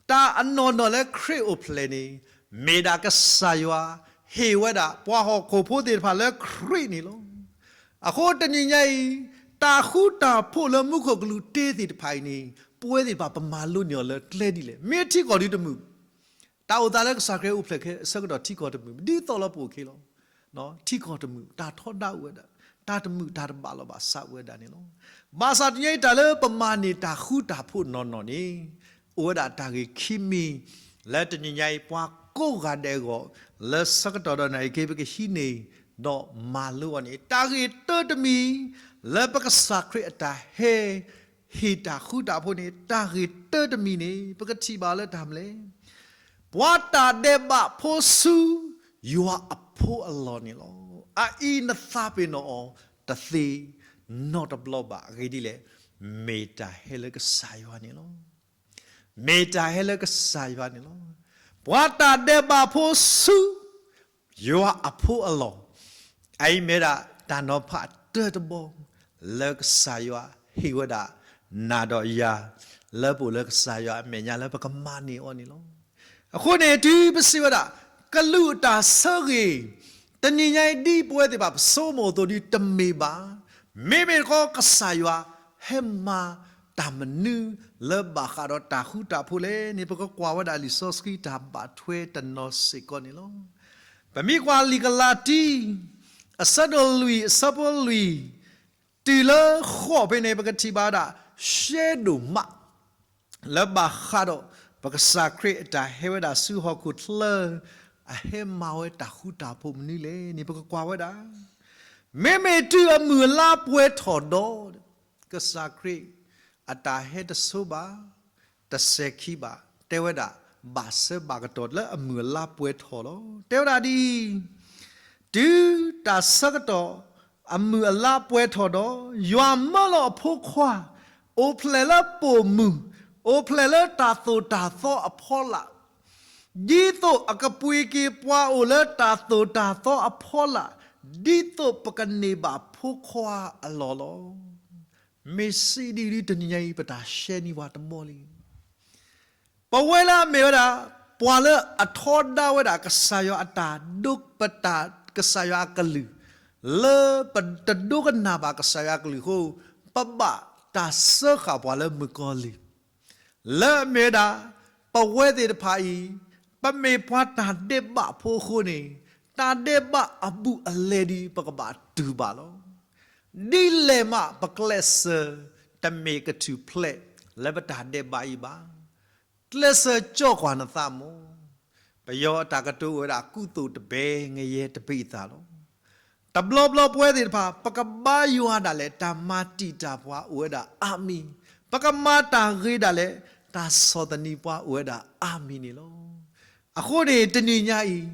တၢ်အနီၢ်နီၢ်လၢခရံာ်အိၣ်ဖျဲၣ်န့ၣ် မ့ၢ်ဒၣ်ကစၢ်ယွၤဟ့ၣ်ဝဲဒၣ် ပှၤဟီၣ်ခိၣ်ဖိသ့ၣ်တဖၣ်လၢခရံာ်န့ၣ်လီၤ. အဃိတနံၤညါအံၤ တၢ်ဃူတၢ်ဖိးလၢမူခိၣ်ကလူးတ့သ့ၣ်တဖၣ်အံၤန့ၣ် ပဝဲသ့ၣ်တဖၣ်ပမၤလိန့ၢ်အီၤလၢကျဲဒ်လဲၣ်. မ့ၢ်ထံကီၢ်ဒုးတမုာ် တၢ်အိၣ်သးလၢကစၢ်ခရံာ်အိၣ်ဖျဲၣ်ခဲအဆၢကတီၢ်ထံကီၢ်တမုာ်, ဒ်သိးလၢပအိၣ်ခဲလီၤ. ထံကီၢ်တမုာ်, တၢ်ထီဒါအိၣ်ဝဲဒၣ်, တၢ်တမုာ်တၢ်တဘၣ်လီၤဘၣ်စးအိၣ်ဝဲဒၣ်န့ၣ်လီၤ. ဘၣ်ဆၣ်တနံၤညါအံၤ တၢ်လၢပမၤန့ၢ်တၢ်ဃူတၢ်ဖိးနီၢ်နီၢ်န့ၣ် အိၣ်ဝဲဒၣ်တၢ်ဂ့ၢ်ခံမံၤ လၢတနံၤညါအံၤ ပှၤကိးဂၤဒဲးအဂီၢ် လၢဆၢကတီၢ်ဒီးနၣ်ရံၣ်က့ၤ ပကဟံးန့ၢ် ဒီးမၤလိအီၤန့ၣ် တၢ်ဂ့ၢ်တၢတမံၤ လၢပကစၢ်ခရံာ်အတၢ်ဟဲ ဟ့ၣ်တၢ်ဃူတၢ်ဖိးန့ၣ် တၢ်ဂ့ၢ်တၢတမံၤန့ၣ် ပကထံၣ်ဘၣ်လၢတၢ်မနုၤလဲၣ်. ပှၤတၢ်ဒဲးဘးဖိဆူ ယွၤအဖိအလီၢ်န့ၣ်လီၤ. အအံၤနသးပ့ၤနီၣ်အီၤတသ့နီတဘျီဘၣ်. အဂ့ၢ်ဒ်လဲၣ်, မ့ၢ်တၢ်ဟဲလၢကစၢ်ယွၤန့ၣ်လီၤ. မ့ၢ်တၢ်ဟဲလၢကစၢ်ယွၤန့ၣ်လီၤ. ပှၤတၢ်ဒဲးဘးဖိဆူ ယွၤအဖိအလီၢ်, အအံၤမ့ၢ်ဒၣ်တၢ်နီၤဖးတၢတဘီ လၢကစၢ်ယွၤဟ့ၣ်ဝဲဒၣ် နၤဒီးယၤ လၢပအိၣ်လၢကစၢ်ယွၤအမဲာ်ညါလၢပကမၤန့ၢ်အီၤန့ၣ်လီၤ. အဃိန့ၣ် တုၤပစံးဝဲဒၣ် ကလူးအတၢ်ဆၢဂ့ၤ, တနံၤညါအံၤဒ်ပဝဲသ့ၣ်တဖၣ် ပဆိကမိၣ်အသိးဒ်တမ့ၢ်ဘၣ်. မ့မ့ၢ်တခီ ကစၢ်ယွၤဟဲမၤတၢ်မနုၤလၢဘၣ်ဃးဒီးတၢ်ဃူတၢ်ဖိးလဲၣ်န့ၣ် ပကကွၢ်ဝဲဒၣ်လံာ်စီဆှံတၢ်ဘၣ်ထွဲတနီၤစ့ၢ်ကီးန့ၣ်လီၤ. ပမ့ၢ်ကွၢ်လံာ်ကလၤတံ အဆၢဒိၣ်လွံၢ် အဆၢဖိလွံၢ် တုၤလၢဃိးဖဲန့ၣ် ပကထံၣ်ဘၣ်ဝဲဒၣ် ရှဲဒိၣ်မး လၢဘၣ်ဃးဒီး ပကစၢ်ခရံာ်အတၢ်ဟဲဝဲဒၣ်ဆူဟီၣ်ခိၣ်ချၢ အဟဲမၤဝဲတၢ်ဃူတၢ်ဖိးမနုၤလဲၣ်န့ၣ် ပကကွၢ်ဝဲဒၣ် မ့မ့ၢ်တုၤအမုၢ်အလါပှဲၤထီၣ်ဒီး ကစၢ်ခရံာ်အတၢ်ဟဲတဆိဘၣ် တစဲၤခံဘၣ်, တဲဝဲဒၣ် ဘၣ်ဆၢဘၣ်ကတီၢ်လၢအမုၢ်အလါပှဲၤထီၣ်လီၤ. တဲဝဲဒၣ်ဒ်အံၤ, တုၤတၢ်ဆၢကတီၢ်အမုၢ်အလါပှဲၤထီၣ်ဒီး ယွၤမၢလီၤအဖိခွါ အိၣ်ဖျဲၣ်လၢပိာ်မုၣ်, အိၣ်ဖျဲၣ်လၢတၢ်သိၣ်တၢ်သီအဖီလာ်, ဒ်သိးအကပှ့ၤက့ၤပှၤအိၣ်လၢတၢ်သိၣ်တၢ်သီအဖီလာ်, ဒ်သိးပကန့ၢ်ဘၣ်ဖိခွါအလီၢ်လီၤ. မ့ၢ်စံးဒ်အံၤဒ်တနံၤညါအံၤ ပတၢ်ရှဲန့ၢ်ပှၤတဘီလံ. ပဝဲလၢအမ့ၢ်ဝဲဒၣ် ပှၤလၢအထီဒါဝဲဒၣ်ကစၢ်ယွၤအတၢ်ဒိပတၢ် ကစၢ်ယွၤအကလုၢ်, လၢပတဒိကနၣ်ဘၣ်ကစၢ်ယွၤအကလုၢ်အဃိ, ပဘၣ်တၢ်စၢဃာ်ပှၤလၢမုၣ်ကီၤလံၢ် လၢအမ့ၢ်ဝဲဒၣ် ပဝဲသ့ၣ်တဖၣ်အံၤ ပမ့ၢ်ပှၤတၢ်ဒဲးဘးဖိအဃိန့ၣ်, တၢ်ဒဲးဘးအဘူးအလဲဒ် ပကဘၣ်တူၢ်ဘၣ်လီၤ. ဒ်လဲၣ်မး ပကျဲးစၢးတမ့ၢ်ကထူၣ်ဖျဲးလၢပတၢ်ဒဲးဘးအံၤဘၣ်. ကျဲးစၢးကၠီကွၢ်နသးမး, ပယီၤအတၢ်ကတိၤအိၣ်ဝဲဒၣ် ကုသိုလ်တဘဲ ငရဲတဘ့ၣ်သးလီၤ. တဘျီဘျီပဝဲသ့ၣ်တဖၣ် ပကဘါယွၤဒၣ်လဲာ် တၢ်မၤတံာ်တာ်ပှၤအိၣ်ဝဲဒၣ်အါမံၤ, ပကမၤတၢ်ဂ့ၤဒၣ်လဲာ် တၢ်ဆီၣ်သနံးပှၤအိၣ်ဝဲဒၣ်အါမံၤန့ၣ်လီၤ. အဃိန့ၣ် တနံၤညါအံၤ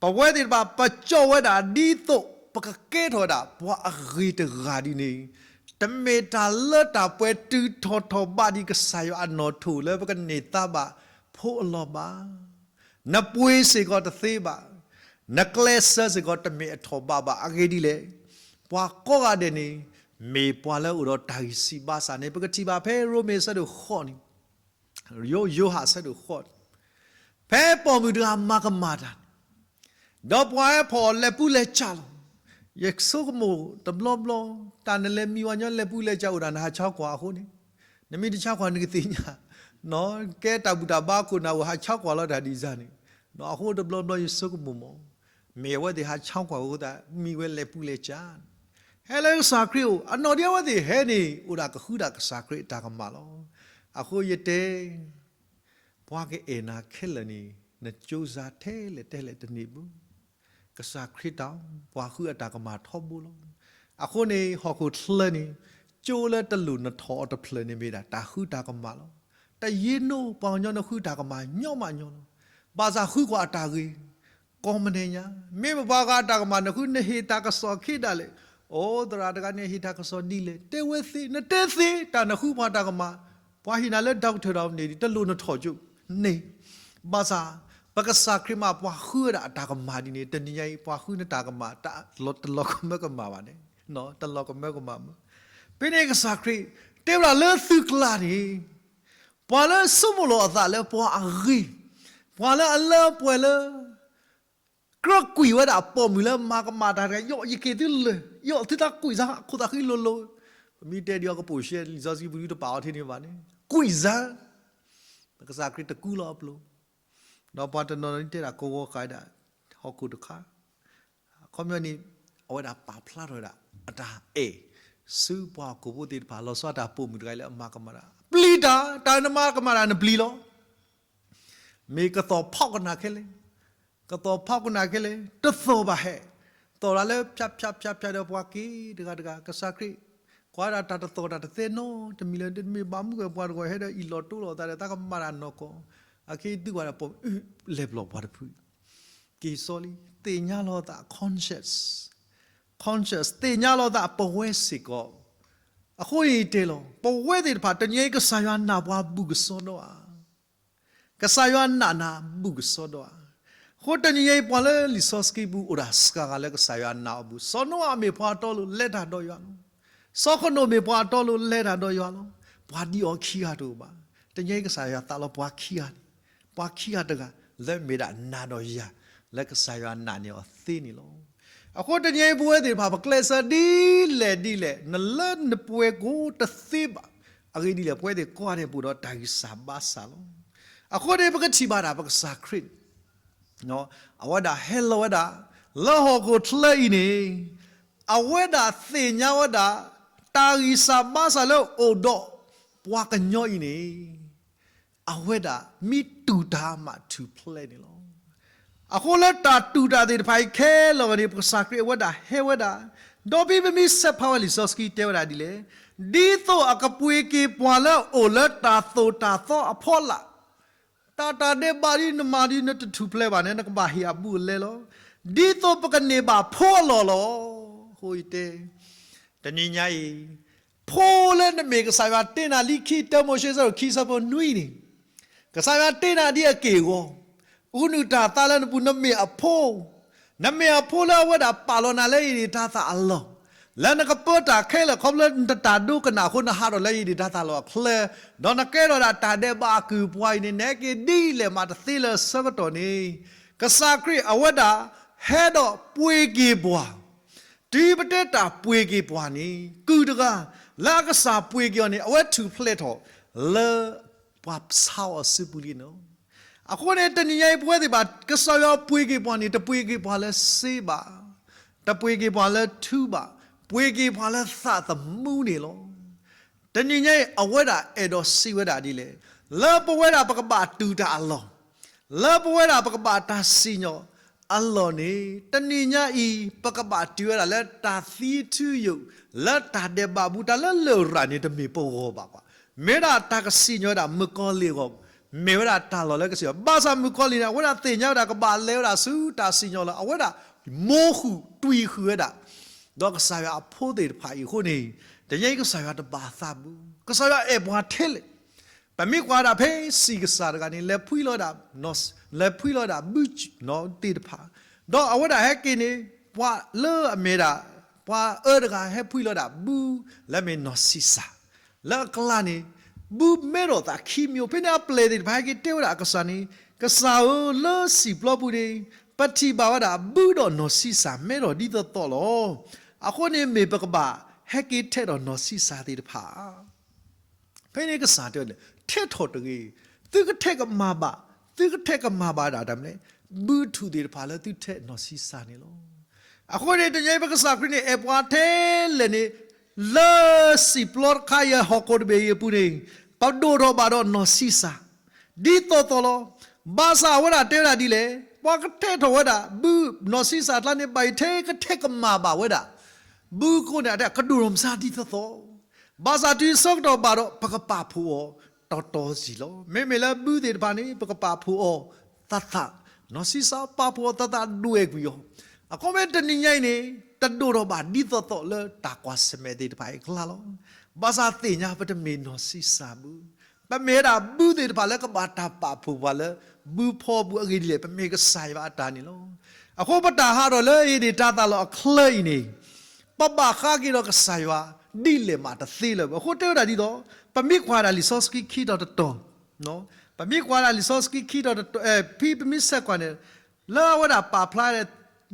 ပဝဲသ့ၣ်တဖၣ် ပကၠီၣ်ဝဲဒၣ်ဒ်သိး ပကကဲထီၣ်ဝဲဒၣ်ပှၤအဂ့ၤတဂၤဒ်န့ၣ်, တမ့ၢ်တၢ်လၢတၢ်ပှဲၤတုၤထီၣ်ထီၣ်ဘးဒ်ကစၢ်ယွၤအနီၣ်ထိၣ်လၢပကန့ၢ်သါဘၣ်ဖိအလီၢ်ဘၣ်. နပှ့ၤစ့ၢ်ကီးတသ့ဘၣ်, နကျဲးစၢးစ့ၢ်ကီးတမ့ၢ်အထီၣ်ဘးဘၣ်. အဂ့ၢ်ဒ်လဲၣ်, ပှၤကိးဂၤဒဲးန့ၣ် မ့ၢ်ပှၤလၢအိၣ်ဒီးတၢ်ဂံၢ်စၢ်ဘါစၢ်န့ၣ် ပကထံၣ်ဘၣ်ဖဲရိမ့ၤအဆၢဒိၣ်ဃိးန့ၣ်, ယိၤဟၣ်အဆၢဒိၣ်ဃိးန့ၣ်, ဖဲပိာ်မုၣ်တဂၤမၤကမၣ်တၢ်န့ၣ် ဒီးပှၤဟဲဖီၣ်အီၤလဲၤပူၤလဲၤကၠၢ်လီၤ. ယဆိကမိၣ်တဘျီဘျီ, တၢ်နလဲၤမံဝဲညီလဲၤပူၤလဲၤကၠၢ်အိၣ်တၢ်နဟးဆါကွၢ်အဃိန့ၣ်, နမ့ၢ်တဆါကွၢ်နကသ့ၣ်ညါ, ကဲတၢ်ဘူၣ်တၢ်ဘါခိၣ်နၢ်အိၣ်ဟးဆါကွၢ်လီၤတၢ်ဒ်စၢ်န့ၣ်, အဃိတဘျီဘျီယဆိကမိၣ်မး, မ့ၢ်အဝဲသ့ၣ်ဟးဆါကွၢ်အဃိသတး မံဝဲလဲၤပူၤလဲၤကၠၢ်န့ၣ်, ဟဲလၢကစၢ်ခရံာ်အိၣ် အနီၢ်ဒ်အဝဲသ့ၣ်ဟဲန့ၣ် အိၣ်ဒၣ်ကဃုဒၣ်ကစၢ်ခရံာ်အတၢ်ကမၣ်လီၤ. အဃိယတဲ ပှၤကအဲၣ်နၤခဲလၢာ်န့ၣ် နကၠိစါထဲလဲၣ်ထဲလဲၣ်တန့ၢ်ဘၣ်. ကစၢ်ခရံာ်တၢ်အိၣ် ပှၤဃုအတၢ်ကမၣ်ထီဘိလီၤ. အဃိန့ၣ် ဟီၣ်ခိၣ်ချၢန့ၣ် ကၠိလၢတလိၣ်နထီၣ်အီၤတဖျၢၣ်န့ၣ်မ့ၢ်ဒၣ်တၢ်ဃုတၢ်ကမၣ်လီၤ. တယ့နိပှၤကညီနဃုတၢ်ကမၣ်ညီမးညီလီၤ. ဘၣ်ဆၣ်ဃုကွၢ်အတၢ်ဂ့ၤ ကိးမံၤဒဲးညါ, မ့ၢ်ပပှၤဂၤအတၢ်ကမၣ်နဃု နဟ့ၣ်တၢ်ကစီၣ်အခံဒၣ်လဲာ်, အိၣ်သရၣ်တဂၤန့ၣ်ဟ့ၣ်တၢ်ကစီၣ်ဒ်လဲၣ် တဲဝဲသ့, နတဲသ့ တၢ်နဃုပှၤတၢ်ကမၣ်, ပှၤဟ့ၣ်နၤလၢ doctor ဒီးန့ၣ် တလိၣ်နထီၣ်ကၠိန့ၣ်, ဘၣ်ဆၣ် ပကစၢ်ခရံာ်မးပှၤဃုဝဲဒၣ်အတၢ်ကမၣ်ဒ်န့ၣ် တနံၤညါအံၤ ပှၤဃုနတၢ်ကမၣ် တလီၤကမၢကမၣ်ဘၣ်န့ၣ်, တလီၤကမၢကမၣ်မး. ဖဲန့ၣ်ကစၢ်ခရံာ် တဲဝဲဒၣ်လၢသုကျါန့ၣ် ပှၤလၢဆိကမိၣ်လီၤအသးလၢပှၤအဂ့ၤ, ပှၤလၢအလၢပှဲၤလၢ ကြၢးကွံာ်ဝဲဒၣ်ပိာ်မုၣ်လၢမၤကမၣ်တၢ်တဂၤ ယီၣ်ယက့ၤသုလၢာ် ယီၣ်သုတၢ်ကွံာ်စၢ် ခိၣ်သးဃံလိၤလိၤ, ပမ့ၢ်တဲဒ်အံၤ ကပိာ်ရှဲ လံာ်စီဆှံပူၤဒုတပာ်အီၤထဲန့ၣ်ဘၣ်န့ၣ် ကွံာ်စၢ်, ကစၢ်ခရံာ်တကူလီၤအပျိၤ, ဒီးပှၤတနီၤနီၤန့ၣ်တဲဒၣ်ကဝီၤဃာ်ဒၣ် ဟီၣ်ခိၣ်တခါ, အခီပညီန့ၣ် အဝဲဒၣ်ပာ်ဖျါထီၣ်ဝဲဒၣ် အတၢ်အဲၣ် ဆူပှၤဟီၣ်ခိၣ်ဖိသ့ၣ်တဖၣ် လီၤဆီဒၣ်တၢ်ပိာ်မုၣ်တဂၤလၢအမၤကမၣ်တၢ် ပျံၤတၢ်, တၢ်နမၤကမၣ်တၢ်နပျံၤလီၤ. မ့ၢ်ကသီၣ်ဖီကနၣ်ခဲလဲၣ်, ကသီၣ်ဖီကနၣ်ခဲလဲၣ်, တသီၣ်ဘၣ်ဟဲ, သီၣ်တၢ်လၢဖၠးဖၠးဖၠးဖၠးဒီးပှၤက့ၤတဂၤတဂၤ ကစၢ်ခရံာ် ကွၢ်ဒၣ်တၢ်တသီၣ်တၢ်တသဲနီတမံၤလၢၤ မ့ၢ်ဘၣ်မနုၤအဃိပှၤတဂၤဟဲဒီးအံၣ်လီၤတိလိာ်သးဒီး သးကမၤတၢ်နီၢ်ကီၢ်, အခံသုကွၢ်ဒီး ပိာ်မုၣ်လဲၤပျီၢ်ပှၤတဖု က့ၤစီလံ, သ့ၣ်ညါလီၤသး conscious, conscious သ့ၣ်ညါလီၤသးပဝဲစ့ၢ်ကီး, အဃိန့ၣ်တဲလီၤ ပဝဲသ့ၣ်တဖၣ် တနံၤအံၤကစၢ်ယွၤနာ်ပှၤဘူးကစီဒီဧါ ကစၢ်ယွၤနာ်နၤဘူးကစီဒီဧါ. အဃိတနံၤအံၤ ပှၤလၢလံာ်စီဆှံပူၤအိၣ်ဒၣ်စှၤဂၤလၢကစၢ်ယွၤနာ်အီၤဘူး, စီၤနိအၤမ့ၢ်ပှၤအတီအလိၤလဲၤတၢ်ဒီးယွၤလီၤ. စီၤဃနိာ်မ့ၢ်ပှၤအတီအလိၤလဲၤတၢ်ဒီးယွၤလီၤ. ပှၤဒ်အီၤခံဂၤတအိၣ်ဘၣ်. တနံၤအံၤကစၢ်ယွၤသးလီပှၤခံဂၤန့ၣ်, ပှၤခံဂၤတဂၤ လၢမ့ၢ်ဒၣ်နၤဒီးယၤ လၢကစၢ်ယွၤနာ်န့ၢ်အီၤသ့န့ၣ်လီၤ. အဃိတနံၤအံၤပဝဲသ့ၣ်တဖၣ် ပကျဲးစၢးဒ်လဲၣ်ဒ်လဲၣ် နလၢနပှဲၤကိးတသ့ဘၣ်. အဂ့ၢ်ဒ်လဲၣ် ပဝဲသ့ၣ်ကိးဂၤဒဲးပအိၣ်ဒီးတၢ်ဂံၢ်စၢ်ဘါစၢ်လီၤ. အဃိန့ၣ် ပကထံၣ်ဘၣ်ဒၣ်ပကစၢ်ခရံာ်န့ၣ် အဝဲဒၣ်ဟဲလီၤဝဲဒၣ် လၢဟီၣ်ခိၣ်ချၢအံၤန့ၣ် အဝဲဒၣ်သ့ၣ်ညါဝဲဒၣ် တၢ်ဂံၢ်စၢ်ဘါစၢ်လၢအိၣ်ဒီးပှၤကညီအံၤန့ၣ် အဝဲဒၣ်မ့ၢ်တူၢ်တၢ်မးထူၣ်ဖျဲးန့ၣ်လီၤ. အဃိလၢတၢ်တူၢ်တၢ်သ့ၣ်တဖၣ်အံၤခဲလၢာ်န့ၣ် ပကစၢ်ခရံာ်အဝဲဒၣ်ဟဲဝဲဒၣ်, ဒီးဖဲပမ့ၢ်ဆဲးဖးဝဲလံာ်စီဆှံတဲဝဲဒၣ်ဒ်လဲၣ်, ဒ်သိးအကပှ့ၤက့ၤပှၤလၢအအိၣ်လၢတၢ်သိၣ်တၢ်သီအဖီလာ်, တၢ်တၢ်ဒဲးဘးဒ်နမၤဒ်နတထူၣ်ဖျဲးဘၣ်န့ၣ် နကဘၣ်ဟ့ၣ်အဘူးအလဲလီၤ. ဒ်သိးပကန့ၢ်ဘၣ်ဖိအလီၢ်လီၤ. အဃိယတဲ တနံၤညါအံၤ ဖိလၢနမ့ၢ်ကစၢ်ယွၤတ့နၤလံခံ တၢမိၤၡ့အဆၢဒိၣ်ခံဆၢဖိနွံန့ၣ်, ကစၢ်ယွၤတ့နၤဒ်အက့ၢ်အဂီၤ, အူနုၢ်တၢ်သါလၢနပူၤ နမ့ၢ်အဖိ, နမ့ၢ်အဖိလၢအဝဲဒၣ်ပာ်လီၤနၤလၢယဒံးတၤသၣ်အလီၢ်, လၢနကပၢတၢ်ခဲလၢာ်ခီဖျိနတၢ်ဒိကနၣ်အဃိ နဟးထီၣ်လၢယဒံးတၤသၣ်လီၢ်အချၢ, ဒီးနကဲထီၣ်ဒၣ်တၢ်ဒဲးဘးအကုၢ်ပှၤအံၤန့ၣ် နဟဲက့ၤဒ်လဲၣ်မးတသ့လၢအဆၢကတီၢ်န့ၣ်, ကစၢ်ခရံာ်အဝဲဒၣ်ဟဲဒီးပှ့ၤက့ၤပှၤ တုၤပတဲတၢ်ပှ့ၤက့ၤပှၤန့ၣ် ကုၢ်တဂၤ လၢအကစၢ်ပှ့ၤက့ၤအီၤန့ၣ် အဝဲထူၣ်ဖျဲးထီၣ်လၢပှၤဆါအီၤစုပူၤလံန့ၣ်လီၤ. အဃိန့ၣ် တနံၤညါအံၤပဝဲသ့ၣ်တဖၣ် ကစၢ်ယွၤပှ့ၤက့ၤပှၤန့ၣ် တပှ့ၤက့ၤပှၤလၢစ့ဘၣ်, တပှ့ၤက့ၤပှၤလၢထူဘၣ်, ပှ့ၤက့ၤပှၤလၢသးသမူန့ၣ်လီၤ. တနံၤညါအံၤ အဝဲဒၣ်အဲၣ်ဒိးစံးဝဲဒၣ်ဒ်လဲၣ်, လၢပဝဲဒၣ်ပကဘၣ်တူၢ်တၢ်အလီၢ်, လၢပဝဲဒၣ်ပကဘၣ်တၢ်စံၣ်ညီၣ် အလီၢ်န့ၣ် တနံၤညါအံၤ ပကဘၣ်တုၤဝဲဒၣ်လၢတၢ်သံထုယိာ် လၢတၢ်ဒဲးဘးပူၤ တၢ်လၢလရာ်န့ၣ် တမ့ၢ်ပဂီၢ်ဘၣ်ကွၢ်. မ့ၢ်ဝဲဒၣ်တၢ်ကစံၣ်ညီၣ်ဝဲဒၣ်မုၣ်ကီၤလံၢ်အဂီၢ်, မ့ၢ်ဝဲဒၣ်တၢ်လီၢ်လၢကစံၣ်ညီၣ်, ဘၣ်ဆၣ်မုၣ်ကီၤလံၢ်န့ၣ် အဝဲဒၣ်သ့ၣ်ညါဝဲဒၣ် ကဘၣ်လဲၤဝဲဒၣ်ဆူတၢ်စံၣ်ညီၣ်လီၤ. အဝဲဒၣ်မိၢ်ဃုာ်တွံၢ်ဃုာ်ဝဲဒၣ် ဒီးကစၢ်ယွၤအဖိသ့ၣ်တဖၣ်အံၤအဃိန့ၣ်, တနံၤညါအံၤ ကစၢ်ယွၤတဘၣ်သးဘၣ်, ကစၢ်ယွၤအဲၣ်ပှၤထဲလဲၣ်. ပမ့ၢ်ကွၢ်ဒၣ်ဖဲစံၣ်ကစၢ်တဂၤန့ၣ် လဲၤဖှံလီၤဒၣ်, လဲၤဖှံလီၤဒၣ်ဘုသ့ၣ်တဖၣ်, ဒီးအဝဲဒၣ်ဟဲက့ၤန့ၣ် ပှၤလၢအမ့ၢ်ဒၣ် ပှၤအၢတဂၤဟဲဖှံလီၤဒၣ်ဘုလၢအမ့ၢ်နီၢ်ဆံးစၢ်, လၢအကျါန့ၣ် ဘုမဲထီၣ်သးခံမံၤဧိၤ. ဖဲန့ၣ်အပျဲၢ်သ့ၣ်တဖၣ်ဟဲက့ၤတဲဝဲဒၣ်အကစၢ်န့ၣ်, ကစၢ်ဧၢ, လၢစံၣ်ပျီပူၤန့ၣ် ပထံၣ်ဘၣ်ဝဲဒၣ်ဘုဒီးနီၢ်ဆံးစၢ်မဲထီၣ်ဒ်သိးသိးလီၤ. အဃိန့ၣ် မ့ၢ်ပကဘၣ်ဟဲက့ၤထဲးထီၣ်နီၢ်ဆံးစၢ်သ့ၣ်တဖၣ် ဖဲန့ၣ်ကစၢ်တဲဝဲဒၣ်, ထဲးထီၣ်တဂ့ၤ, သုကထဲးကမၣ်ဘၣ်, သုကထဲးကမၣ်ဘၣ်ဒၣ်တၢ်မနုၤလဲၣ်, ဘုထူၣ်သ့ၣ်တဖၣ်လၢသုထဲးနီၢ်ဆံးစၢ်န့ၣ်လီၤ. အဃိန့ၣ် တနံၤအံၤပကစၢ်ခရံာ်န့ၣ် အဲၣ်ပှၤထဲလဲၣ်န့ၣ်, လၢစံၣ်ပျီတခါအံၤ ဟီၣ်ခိၣ်တဘ့ၣ်အံၤအပူၤန့ၣ်, ပဒိၣ်ထီၣ်ဘၣ်ဒီးနီၢ်ဆံးစၢ် ဒ်သိးသိးလီၤ. ဘၣ်ဆၣ်အဝဲဒၣ်တဲဝဲဒၣ်ဒ်လဲၣ်, ပှၤကထဲးထီၣ်ဝဲဒၣ်ဘုနီၢ်ဆံးစၢ်အကျါန့ၣ် ဘၣ်ယိၣ်ထဲကထဲးကမၣ်ဘၣ်ဝဲဒၣ် ဘုအဃိန့ၣ် အတဲကဒိၣ်ထီၣ်မစါဒ်သိးသိး, ဘၣ်ဆၣ်တုၤဆၢကတီၢ်ဘၣ်ဒီး ပကပာ်ဖှိၣ်အီၤတီတီစံၣ်လီၤ. မ့မ့ၢ်လၢဘုသ့ၣ်တဖၣ်န့ၣ် ပကပာ်ဖှိၣ်အီၤသးသး, နီၢ်ဆံးစၢ်ပာ်ဖှိၣ်အီၤသးသးဒွဲၣ်ကွံာ်အီၤ, အခီပညီတနံၤညါအံၤန့ၣ် တဒိၣ်ထီၣ်ဘၣ်ဒ်သိးသိးလၢတၢ်ကွၢ်ဆၢၣ်မဲာ်သ့ၣ်တဖၣ်အံၤအကျါလီၤ. ဘၣ်ဆၣ်သ့ၣ်ညါပတမ့ၢ်နီၢ်ဆံးစၢ်ဘၣ်, ပမ့ၢ်ဝဲဒၣ်ဘုသ့ၣ်တဖၣ်လၢကဘၣ်တၢ်ပာ်ဖှိၣ်ပှၤလၢဘုဖီပူၤအဂ့ၢ်ဒ်လဲၣ်, ပမ့ၢ်ကစၢ်ယွၤအတၢ်န့ၣ်လီၤ. အဃိပတၢ်ဟးထီၣ်လၢဧ့ၣ်ဒ့ၣ်တၤသၣ်လီၤအချၢအံၤန့ၣ်, ပဘၣ်ဃးက့ၤဒီးကစၢ်ယွၤဒ်လဲၣ်မးတသ့လၢၤဘၣ်. အဃိတဲဝဲဒၣ်ဒ်သိး, ပမ့ၢ်ကွၢ်ဒၣ်လံာ်စီဆှံခံတီၤတတီၤ, ပမ့ၢ်ကွၢ်ဒၣ်လံာ်စီဆှံခံတီၤတတီၤ, ဖဲပမ့ၢ်ဆဲးကွၢ်န့ၣ်, လၢအဝဲဒၣ်ပာ်ဖျါ, ဒ်